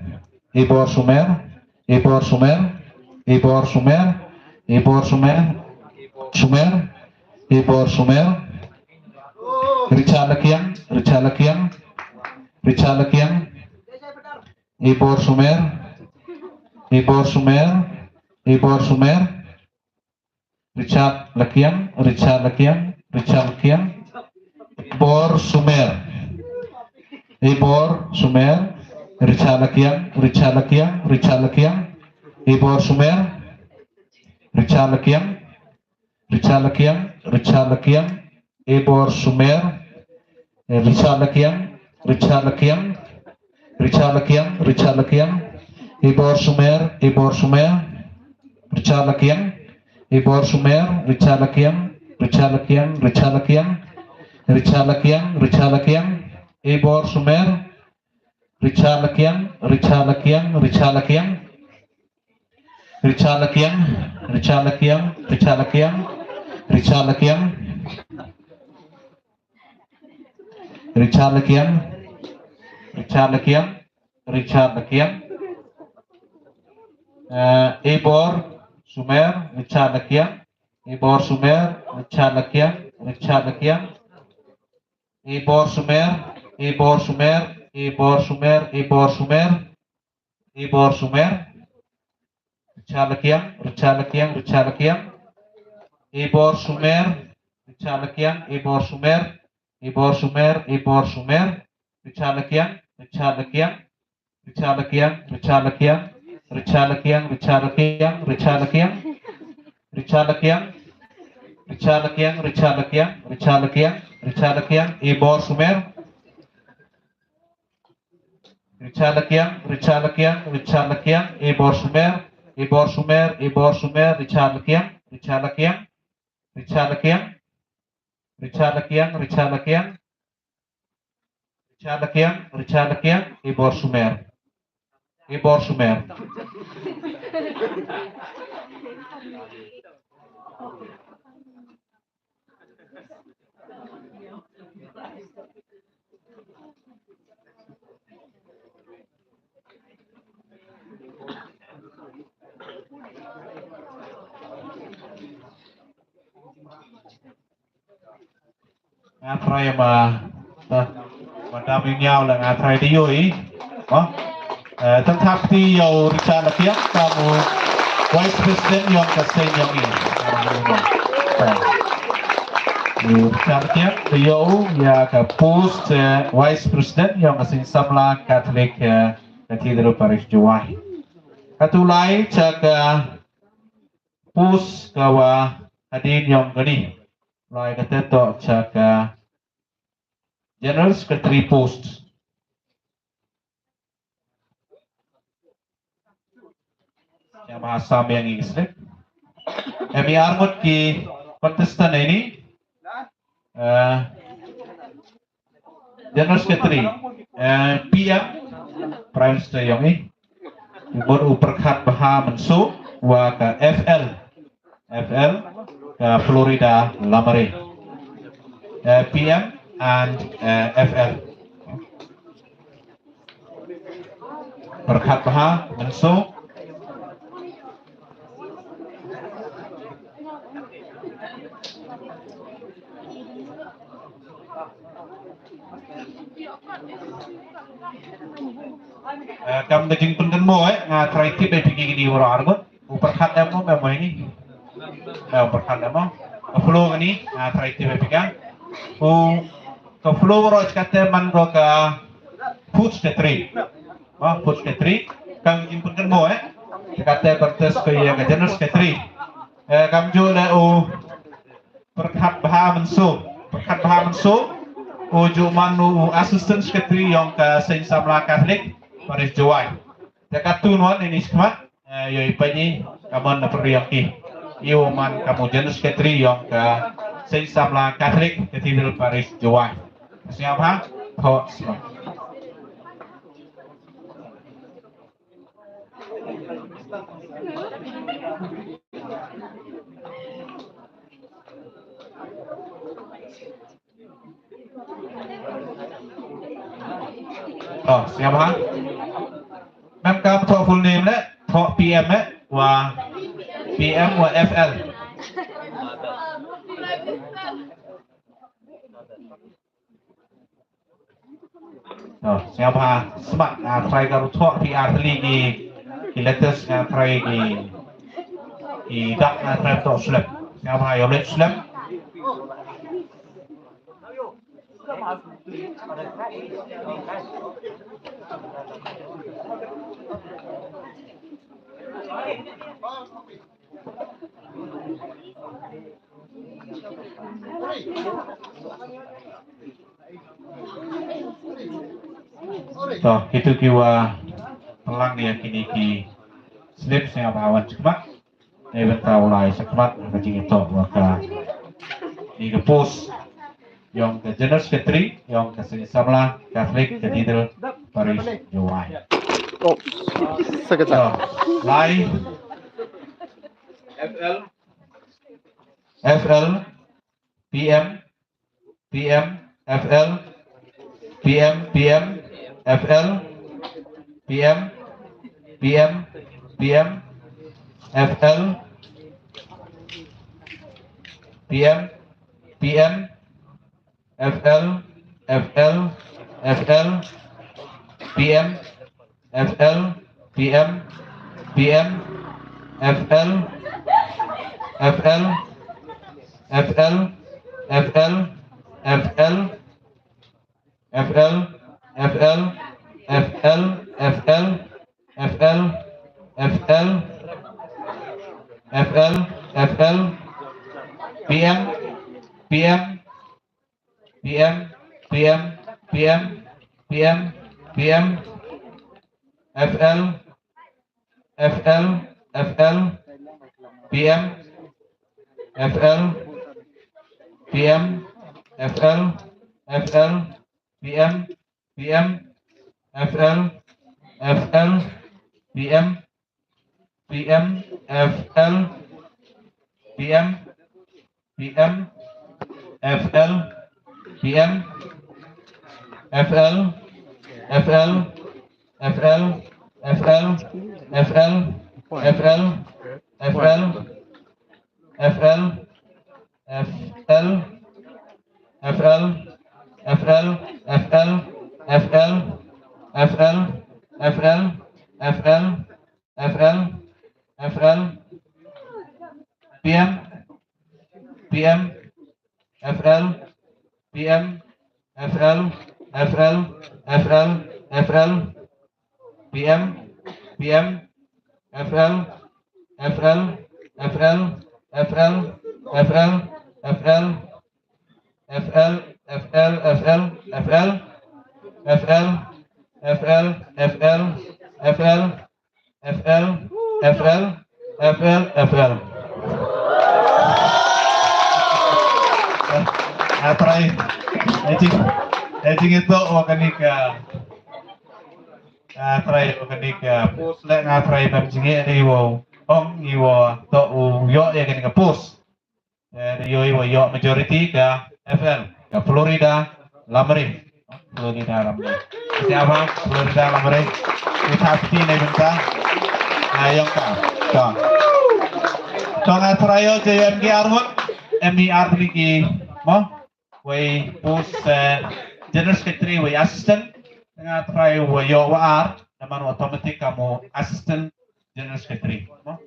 Ibor Sumer, Ibor Sumer, Ibor Sumer, Ibor Sumer, Sumer, Ibor Sumer, Richard Lakiang, Richard Lakiang, Richard Lakiang, Ibor Sumer, Ibor Sumer, Ibor Sumer, Richard Lakiang, Richard Lakiang, Richard Lakiang. Ibor Sumer. Ibor Sumer. Richard Lakiang, Richard Lakiang, Richard Lakiang. Ibor Sumer. Richard Lakiang, Richard Lakiang, Richard Lakiang. Ibor Sumer. Eh, Richard Lakiang, Richard Lakiang, Richard Lakiang, Richard Lakiang, Ibor Sumer, Ibor Sumer, Richard Lakiang, Ibor Sumer, Richard Lakiang, Richard Lakiang, Richard Lakiang, Richard Lakiang, Richard Lakiang, Ibor Sumer, Richard Lakiang, Richard Lakiang, Richard Lakiang, Richard Lakiang, Richard Lakiang, Richard Lakiang, Richard Lakiang, Richard Lakiang, Richard Lakiang, Richard Lakiang, eh, Ibor Sumer, Richard Lakiang, Ibor Sumer, Richard Lakiang, Richard Lakiang, Ibor Sumer, Ibor Sumer, Ibor Sumer, Ibor Sumer, Ibor Sumer. Richard Lakiang, Richard Lakiang, Richard Lakiang. Ibor Sumer, Richard Lakiang, Ibor Sumer, Ibor Sumer, Ibor Sumer. Richard Lakiang, Richard Lakiang, Richard Lakiang, Richard Lakiang, Richard Lakiang, Richard Lakiang, Richard Lakiang. Richard Lakiang, Richard Lakiang, Richard Lakiang, Richard Lakiang, Richard Lakiang, Ibor Sumer. Richard Lakiang, Richard Lakiang, Richard Lakiang, Ibor Sumer, Ibor Sumer, Ibor Sumer, Richard Lakiang, Richard Lakiang, Richard Lakiang, Richard Lakiang, Richard Lakiang, Richard Lakiang, Richard Lakiang, Ibor Sumer. Ibor Sumer. Nga trai ma, eh, ma dam ïa nga la nga trai da ïohi. Mo? Eh, tang thap ti ïa u Richard Lakiang, kam u Vice President yong ka seng yong i. U Richard Lakiang, da ïoh ïa ka post, eh, Vice President yong ka seng samla Catholic, eh, Cathedral Parish Jowai. Ka tulai cha ka post ka wa hadien yong kani. Lai kata to cha ka General Secretary post. Sngewbha sam ïa ngi slip. Em i arngut ki contestant ini. Eh, General Secretary, eh, P M, Prime Minister yong i. Umur u Pyrkhat Bha Mynso, wa ka F L. F L, ka Florida Lamare. Eh, P M and, eh, F L. Pyrkhat Bha Mynso. Eh, kam ka jingpynkynmaw, eh, nga try tip, eh, phi kine waroh arngut. U Pyrkhat em mo, em mo ini. Em, u Pyrkhat em mo. Ka Flo kani, ah, try tip, eh, phi ka. U, ka Flo waroh kata man ko ka Food Secretary. Ba, Food Secretary. Kam jingpynkynmaw, eh. Kata contest ko ïa ka General Secretary. Eh, kamjooh leh u Pyrkhat Bha Mynso. Pyrkhat Bha Mynso. U ju man u Assistant Secretary yong ka Seng Samla Catholic Parish Jowai. Te katto wan ini skhmat, eh, ïoh i peit i, ka mon na pyrshah ki. I u man ka mo General Secretary yong ka Seng Samla Catholic Cathedral Parish Jowai. Sngewbha, thoh sngewbha. Oh, sngewbha. Mem kam thoh full name le, thoh P M eh, wa P M wa F L. Oh, sngewbha, smat, ah, try ka ruh thoh P R three ki, ki letters, ah, try ki, ki dak, ah, try thoh slem. Sngewbha, ïoh leh slem. To, kito kiwa pynlang ïa kine ki slip sngewbha wan shakhmat. Dei ban tau lai shakhmat ka jingïatoh wa kani ka post yong ka General Secretary yong ka Seng Samla Catholic Cathedral Parish Jowai. Oh, secretary. To, lai. F L. F L. P M, P M, F L, P M, P M, F L, P M, P M, P M, F L, P M, P M, F L, F L, F L, P M, F L, P M, P M, F L, F L, F L, F L, F L, F L, F L, F L, F L, F L, F L, F L, F L, P M, P M, P M, P M, P M, P M, P M, F L, F L, F L, P M, F L, P M, F L, F L, P M, P M, F L, F L, P M, P M, F L, P M, P M, F L, P M, F L, F L, F L, F L, F L, F L, F L, F L, F L, F L, F L, F L, F L, F L, F L, F L, F L, F L, P M, P M, F L, P M, F L, F L, F L, F L, P M, P M, F L, F L, F L, F L, F L, F L, F L, F L, F L, F L, F L, F L, F L, F L, F L, F L, F L, F L. Nga trai, eh, jing, eh, jingïatoh wa kane ka, nga trai wa kane ka post leh, nga trai ban jingeh ïa u, ong ïa u to u ïoh ïa kane ka post. Eh, da ïohi wa ïoh majority ka F L, ka Florida Lamre. Florida Lamre. Sngewbha, Florida Lamre. Kita piti na bynta. Na ïong ka. To. To nga trai ïa u M G Arngut, M E R D K, mo? Wei post, eh, General Secretary, wei assistant. Nga trai wa ïoh wa ar, naman automatic ka mo assistant General Secretary, mo?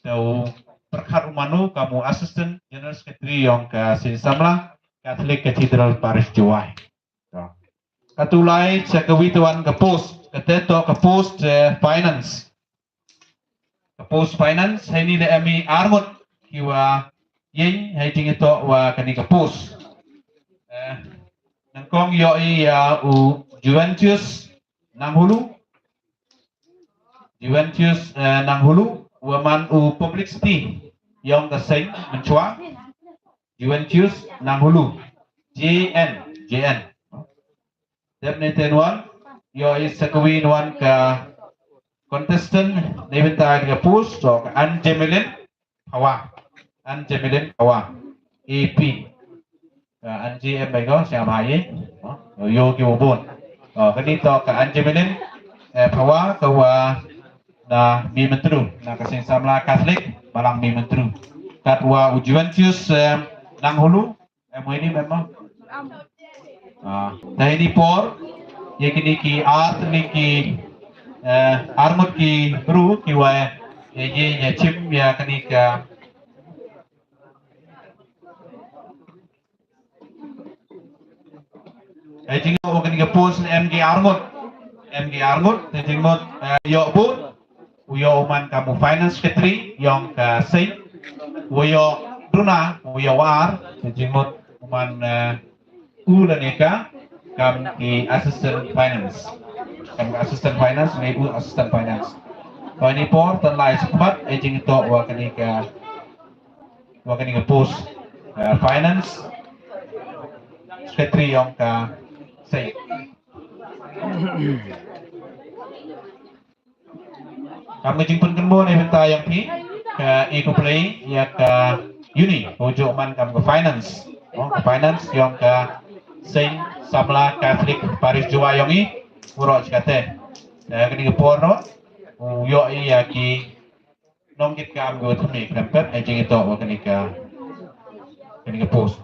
Te u pyrkhat u mano ka mo Assistant General Secretary yong ka Seng Samla Catholic Cathedral Parish Jowai. Ka tu lai cha ka wi te wan ka post, ka te to ka post, eh, finance. Ka post finance, hai ni le M E Arngut ki wa ïeng hai jingïatoh wa kani ka post. Eh, nangkong ïoh i ya u Juventus Nanghulu, Juventus, eh, Nanghulu, wa man u publicity yong ka seng mynchwa. Juventus Nanghulu, J N, J N. Dep ne ten wan, ïoh i sa ka wi wan ka contestant, ne bynta ka post, to ka Anjemelin Phawa. Anjemelin Phawa. A P. Ka Anji em bai ko, sngewbha ïa. Ïoh ki wa bun. Kani to ka Anjemelin, eh, Phawa ka wa na Mihmyntdu, na ka Seng Samla Catholic, Balang Mihmyntdu. Katwa u Juventus, eh, Nanghulu, em, ini memang. Ah, te ini por, ïa kini ki ar, kini ki, eh, arngut ki bru, ki wa, eh, ïa, ïa chim, ïa kini ka. Eh, jingmut kini ka post M G Arngut. M G Arngut, te jingmut, eh, ïoh bun. U ïoh u man kam u Finance Secretary yong ka seng. U ïoh duna, u ïoh war, te jingmut u man, eh, u lane ka kam ki Assistant Finance. Kam ki Assistant Finance, ne u Assistant Finance. Kani por, tan lai sukmat, eh, jingïatoh wa kani ka, wa kani ka post, eh, Finance Secretary yong ka seng. Kam ka jingpynkynmaw ne bynta yong phi, ka i ko play ïa ka uni, ko jooh man kam ka finance. Oh, ka finance yong ka Seng Samla Catholic Parish Jowai yong i, u roh chikate. Eh, kani ka por no, u ïoh i ïa ki nongkitkam ko thymme khlem pep, eh, jingïatoh wa kani ka, kani ka post.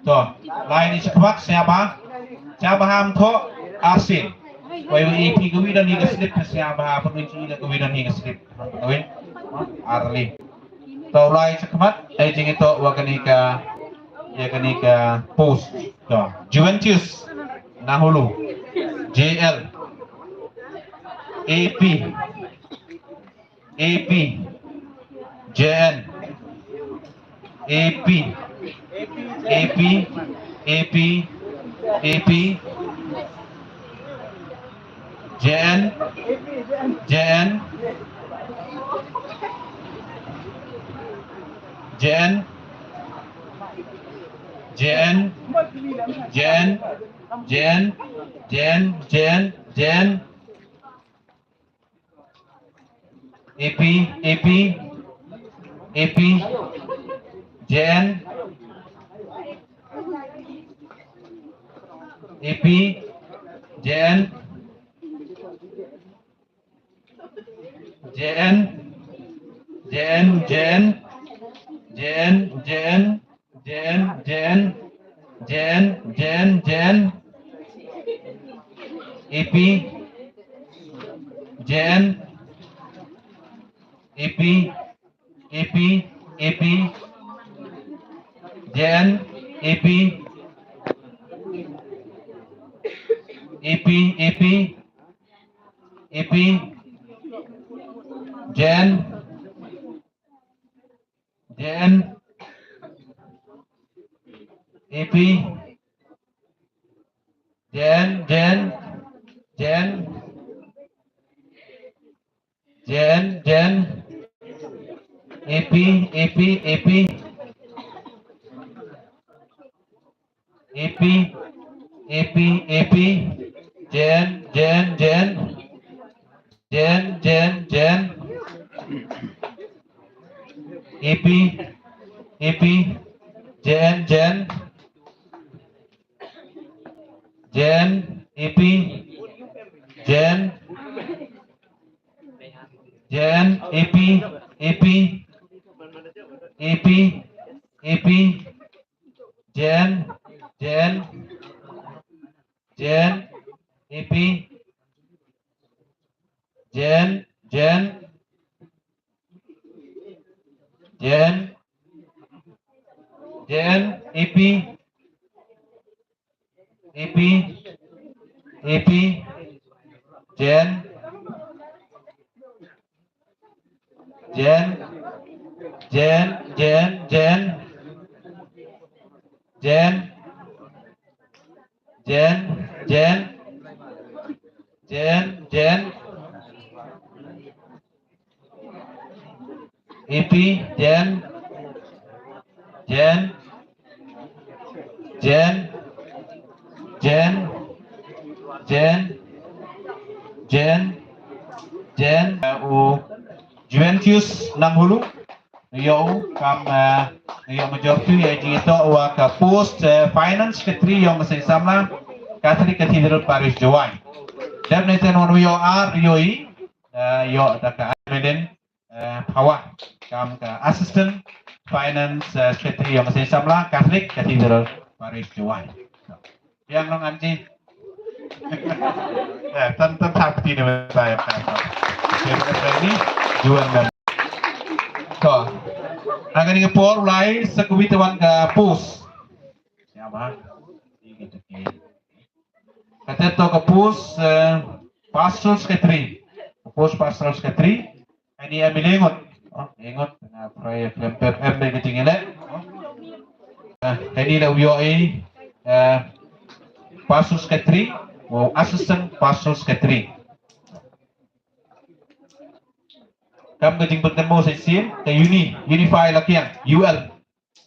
To, lai ni chakmat, siapa? Siapa ham to? Asin. Wai wai ipi kawi dan ni ka slip, siapa ham pun ni ka kawi dan ni ka slip. Kawi? Arli. To lai chakmat, ai jingïatoh wa kani ka, ïa kani ka post. To, Juventus Nanghulu, J L, A P, A P, J N, A P, A P, A P, A P, J N, J N, J N, J N, J N, J N, J N, J N, A P, A P, A P, J N, A P, J N, J N, J N, J N, J N, J N, J N, J N, J N, J N, A P, J N, A P, A P, A P, J N, A P, A P, A P, A P, Jen, Jen, A P, Jen, Jen, Jen, Jen, Jen, A P, A P, A P, A P, A P, A P, Jen, Jen, Jen, Jen, Jen, Jen, A P, A P, Jen, Jen, Jen, A P, Jen, Jen, A P, A P, A P, A P, Jen, Jen, Jen, A P, Jen, Jen, Jen, Jen, A P, A P, A P, Jen, Jen, Jen, Jen, Jen, Jen, Jen, Jen, Jen, Jen, A P, Jen, Jen, Jen, Jen, Jen, Jen, Jen, Jen, uh, u Juventus Nanghulu, ïoh u kam, uh, ïoh majority ïa jingïatoh wa ka post, uh, Finance Secretary yong ka Seng Samla Catholic Cathedral Parish Jowai. Dep neten wan ïoh ar ïoh i, uh, ïoh da ka Amelin eh, Phawa kam ka Assistant Finance, eh, Secretary yong ka Seng Samla Catholic Cathedral Parish Jowai. Biang long anji. Eh, tan tan thap ti ne ba ya ka. Ni jual mem. To. Hangne ka por lai sa ka wita wan ka post. Siapa? Ini kita ke. Kata to ka post, eh, Pastoral Secretary. Post Pastoral Secretary. Ani ami lengot. Oh, lengot. Na pray klem pep em de kiting ele. Eh, ani la uyo e, eh, Pastoral Secretary, o Assistant Pastoral Secretary. Kam ka jingpynkan mo sa sien, ka Uni, Unify la kiang, U L.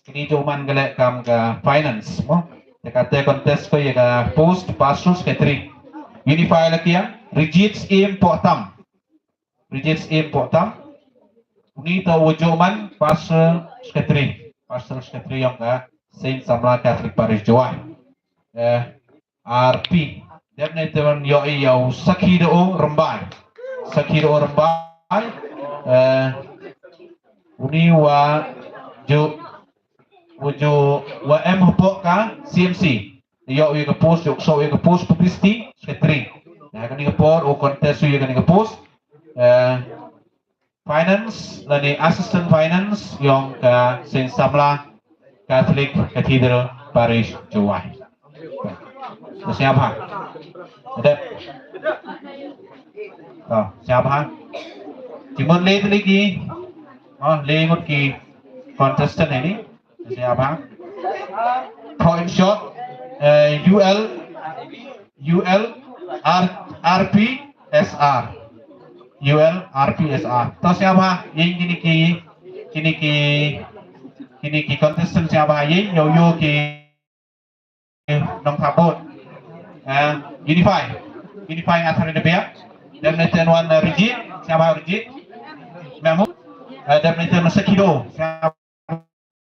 Kini jong man ka leh kam ka finance mo. Te kata contest ko ïa ka post Pastoral Secretary. Unify la kiang, Rijit Im Pohtam. Rijit Im Pohtam. Uni to u jong man Pastoral Secretary. Pastoral Secretary yong ka Saint Samla Catholic Parish Jowai. Eh, R P. Dep ne te wan ïoh ïa u Sakhi Do Rymbai. Sakhi Do Rymbai. Eh, uni wa ju, wa ju, wa em hapoh ka C M C. Ïoh ïa ka post, ïoh so ïa ka post publicity secretary. Na kani ka por, u contest ïa kani ka post. Eh, Finance, lane Assistant Finance, yong ka Saint Samla Catholic Cathedral Parish, Jowai. To siapa? Ada. To siapa? Cuma le tu lagi. Oh, le ngut ki contestant ini. Siapa? To in short, eh, U L, U L, R, R P, S R. U L, R P, S R. To siapa? Ïing kini ki, kini ki, kini ki contestant siapa? Ïing, yo, yo ki nongthabut. Eh, Unify. Unify nga thari na biang. Dep ne ten wan, eh, Rijit. Siapa Rijit? Memu. Eh, dep ne ten Sakhi Do. Siapa?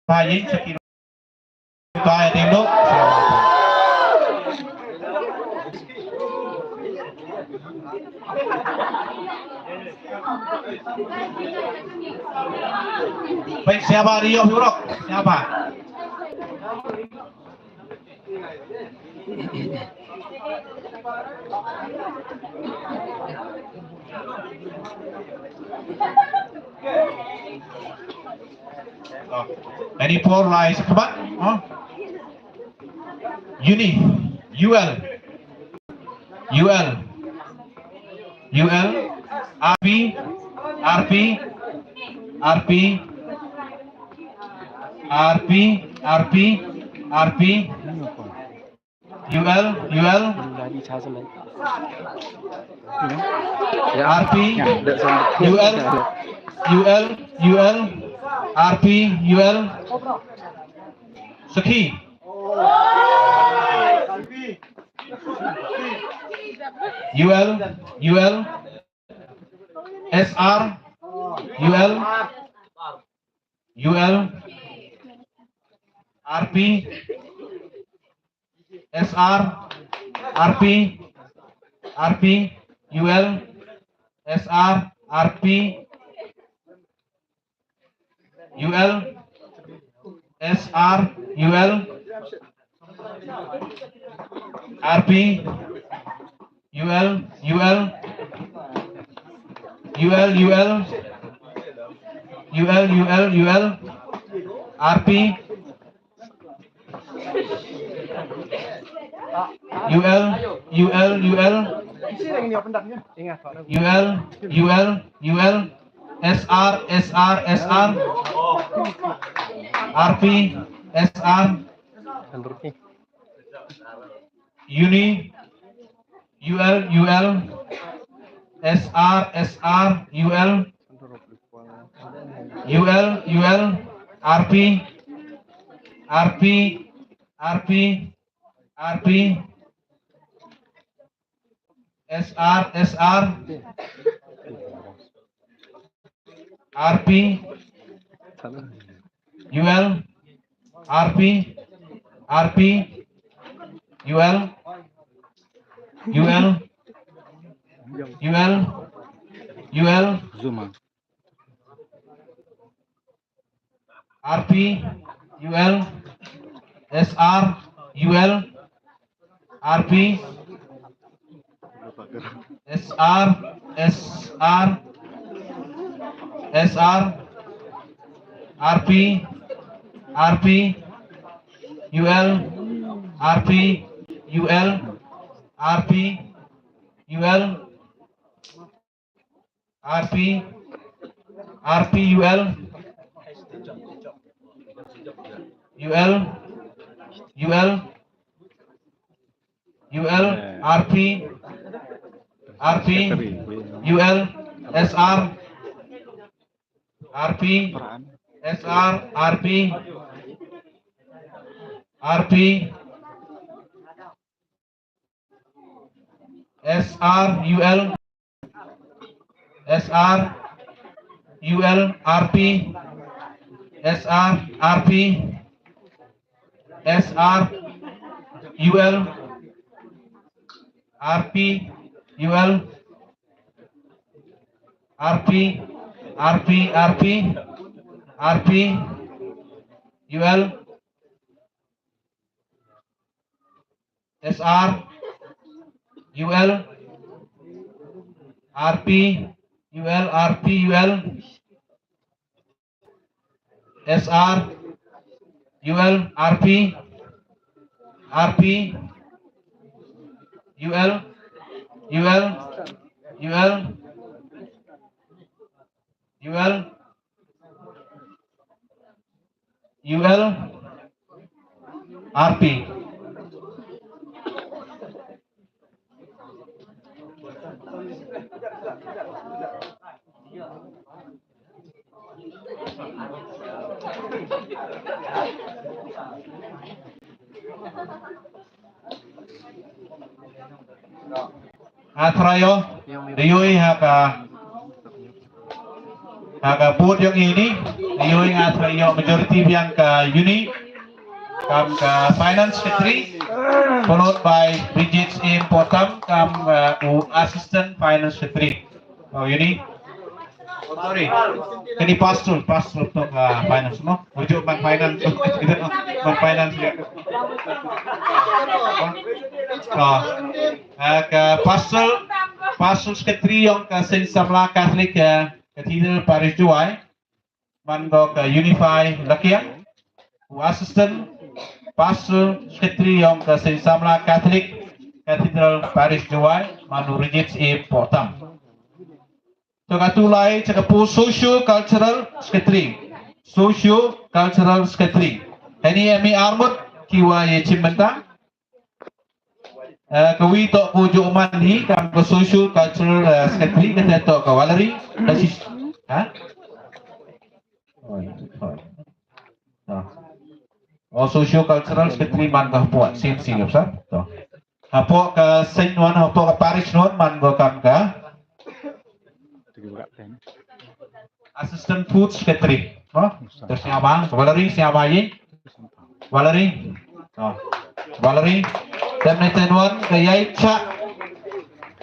Ba ïing Sakhi Do. Ba ïing Do. Baik, siapa Rio Hurok? Siapa? Oh. Any four lies, come on. Oh. Uni, U L. U L, U L, R P, R P, R P, R P, R P, R P, U L, U L, R P, U L, U L, U L, R P, U L, Sakhi. U L, U L, S R, U L, U L, R P, S R, R P, R P, U L, S R, R P, U L, S R, U L, R P, U L, U L, U L, U L, U L, U L, U L, R P, U L, U L, U L, U L, U L, U L, S R, S R, S R, R P, S R, Uni, U L, U L, S R, S R, U L, U L, U L, R P, R P, R P, R P, S R, S R, R P, U L, R P, R P, U L, U L, U L, U L, Zuma. R P, U L, S R, U L, R P, S R, S R, S R, R P, R P, U L, R P, U L, R P, U L, R P, R P, U L, U L, U L, U L, R P, R P, U L, S R, R P, S R, R P, R P, S R, U L, S R, U L, R P, S R, R P, S R, U L, R P, U L, R P, R P, R P, R P, U L, S R, U L, R P, U L, R P, U L, S R, U L, R P, R P, U L, U L, U L, U L, U L, R P. Nga thrang ïoh, da ïohi ha ka, ha ka vote jong ngi, da ïohi nga thrang ïoh majority biang ka Uni kam ka Finance Secretary, followed by Bridget M Potam kam, uh, u Assistant Finance Secretary. Oh, Uni. Oh, sorry. Kane Pastor, Pastor to ka Finance mo. Uju man Finance. Man Finance ya. Oh. Ah, ka Pastor, Pastor Secretary yong ka Seng Samla Catholic, ah, Cathedral Parish Jowai. Man ko ka Unify Lakiang. U Assistant Pastor Secretary yong ka Seng Samla Catholic Cathedral Parish Jowai, man u Rajit A Pohtam. To katu lai cha ka post Socio Cultural Secretary. Socio Cultural Secretary. Hani ami armut ki wa ye chim bynta. Eh, ka wi to ko jo man hi kam ka Socio Cultural, eh, Secretary, kata to ka Valerie. Ka sis. Ha? Oh, oh. Oh, Socio Cultural Secretary man ka hapoh C M C ka, sir. To. Hapoh ka seng wan, hapoh ka parish wan man go kam ka Assistant Food Secretary. Oh, to sngewbha, Valerie sngewbha ye. Valerie. Oh. Valerie. Tem ne ten wan ka yai cha.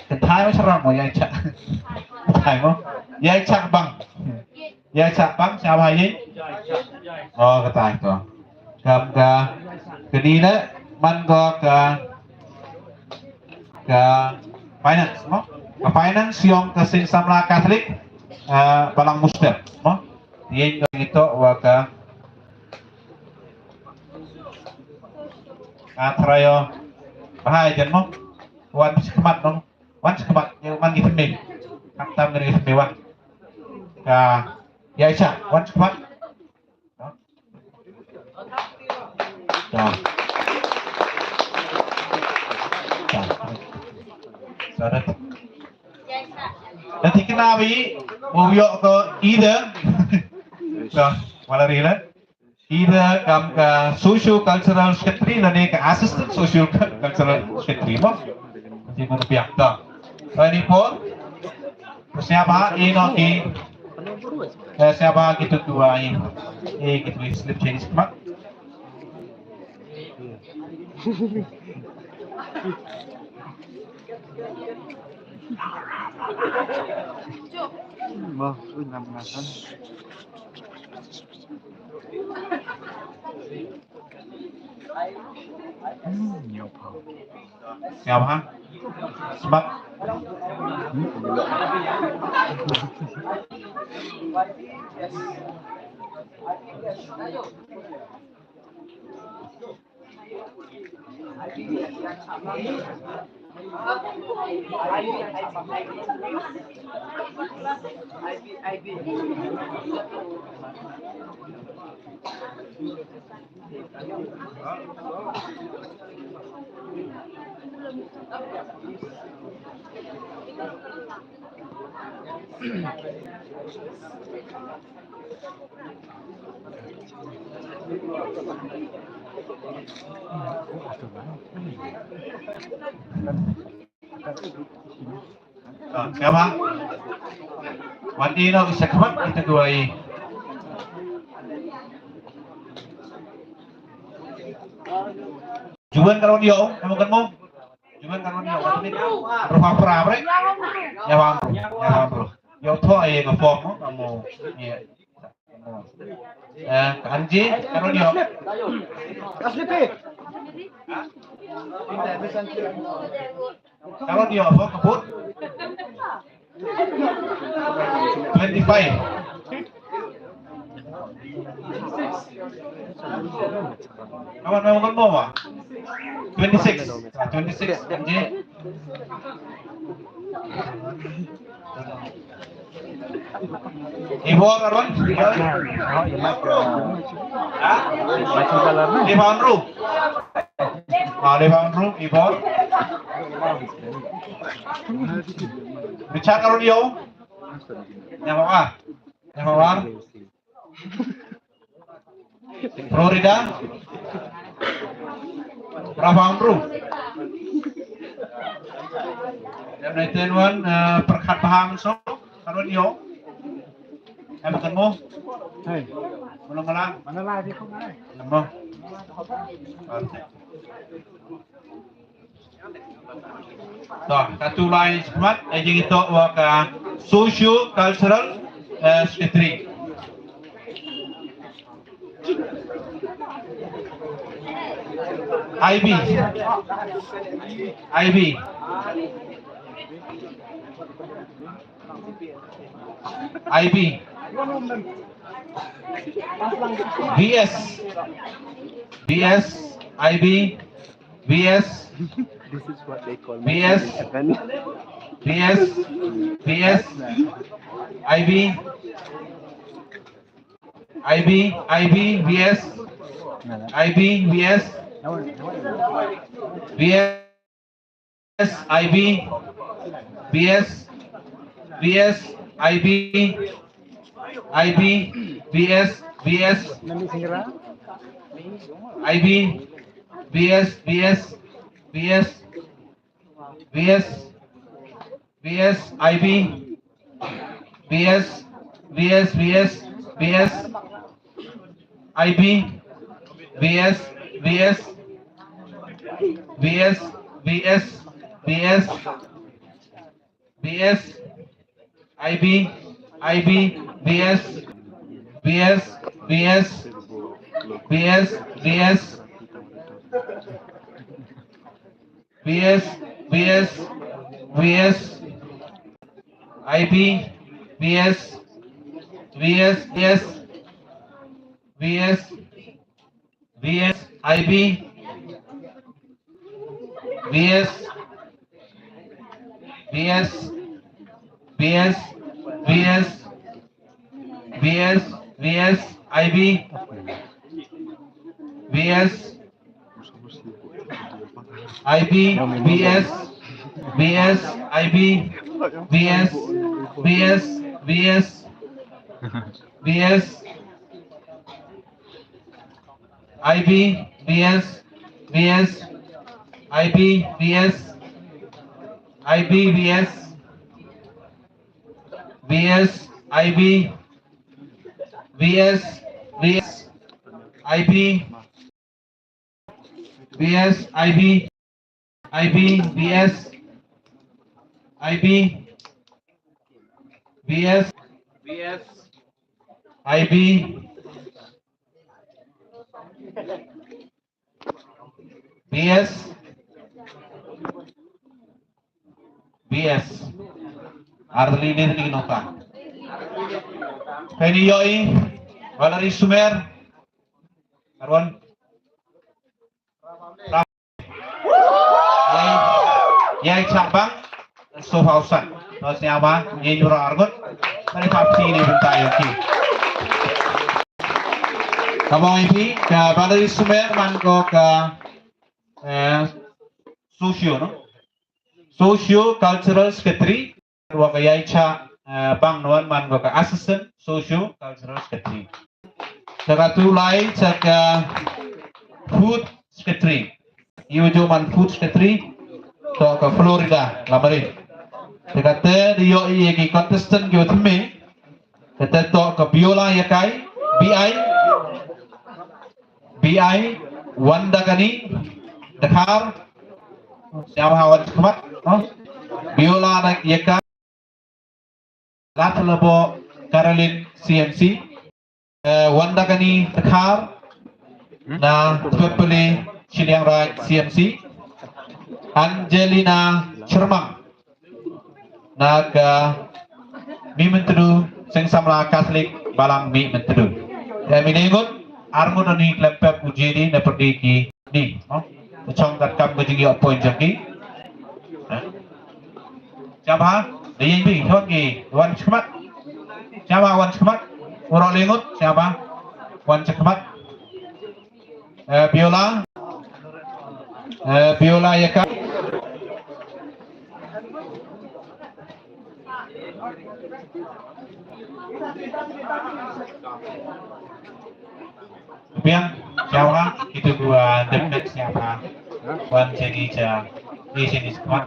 Ka thai ma charang mo yai cha. Thai mo. Yai cha bang. Yai cha bang sngewbha ye. Oh, ka thai to. Kam ka kani na man go ka ka finance mo. Ka finance yong ka seng samla Catholic, eh, Balang Muslim mo. Yen ka ngito wa ka ka trayo bahai jan mo. Wan sikmat no. Wan sikmat yo man gitu me. Tam gitu me wan. Ka ya isa wan sikmat. Da tikna bi mo yo ko ida. Da wala rila ida kam ka Socio Cultural Secretary lane ka Assistant Socio Cultural Secretary mo. Ti mo piak da. Ini pun siapa ino ki Eh, siapa gitu dua ini? Eh, gitu slip change mak. Bah, uy, enam belasan. Hmm, nyopau. Siapa? Smart. Ah, siapa? Wan ino isa khmat kita dua i. Juan karon yo, kamu kan mo? Juan karon yo, kamu ni. Rupa pura bre. Ya bang, ya bang bro. Yo tho ai ka form mo, kamu. Iya. Eh, Anji, karon yo. Karon yo apa kebut? Twenty-five. Kawan memang kan bawa? Twenty-six. Ah, twenty-six, Anji. Ibor, Arun? Ibor? Ha? Ibor Andrew? Ah, Ibor Andrew, Ibor? Richard Arun yo? Nyamawar? Nyamawar? Florida. Brabha Andrew. Dem nai ten wan, eh, perkhat bahang so. Karun yo. Em kan mo. Hey. Mana mala? Mana la di ko mana? Mo. To, katu lai smat, eh, jing ito wa ka socio cultural, eh, secretary. I B. I B. I B. B S. B S, I B, B S. This is what they call B S, B S, B S, I B, I B, I B, B S, I B, B S, B S, I B, B S, B S, I B, I B, B S, B S, I B, B S, B S, B S, B S, B S, I B, B S, B S, B S, B S, I B, B S, B S, B S, B S, B S, B S, I B, I B, B S, B S, B S, B S, B S, B S, B S, B S, I B, B S, B S, B S, B S, B S, I B, B S, B S, B S, B S, B S, B S, I B, B S, I B, B S, B S, I B, B S, B S, B S, B S, I B, B S, B S, I B, B S, I B, B S, B S, I B, B S, B S, I B, B S, I B, I B, B S, I B, B S, B S, I B, B S, B S. Ar tylli ne tylli nongkha. Heini ïohi Valerie Sumer. Arwan. Ïai, ïai chah bang. Sofa usan. Terus ïa ba, ïai jura argut. Mari pap sini bentar ïa ki. Ka bang ïa phi, ka Valerie Sumer man ko ka, eh, socio, no? Socio Cultural Secretary. Wa ka ïai chah, eh, bang nuan man ko ka Assistant Socio Cultural Secretary. Sa katu lai sa ka Food Secretary. Ïa u ju man Food Secretary to ka Florida Lamarin. Te kata da ïohi ïa ki contestant ki wa thymmai. Kata to ka Biola Ïakai, B I, B I, Wandakani Dkhar. Sngewbha wan shakhmat, oh. Biola Ïakai. Lat Labo Caroline C M C, eh, Wandakani Dkhar na Pepele Chiliangraj C M C, Angelina Shermang na ka Mihmyntdu, Seng Samla Catholic Balang Mihmyntdu. Te mynne ngut, ar ngut ani khlem pep u J D na pyrdi ki Ni, oh, ka chong katkam ka jingïoh point jong ki. Ha? Sngewbha, da ïeng bha, wan ki, wan shakhmat. Sngewbha, wan shakhmat. Waroh lyngngut, sngewbha. Wan shakhmat. Eh, Biola. Eh, Biola Ïakai. Biang, sngewbha, itu dua depek sngewbha. Wan sini ja, di sini semua.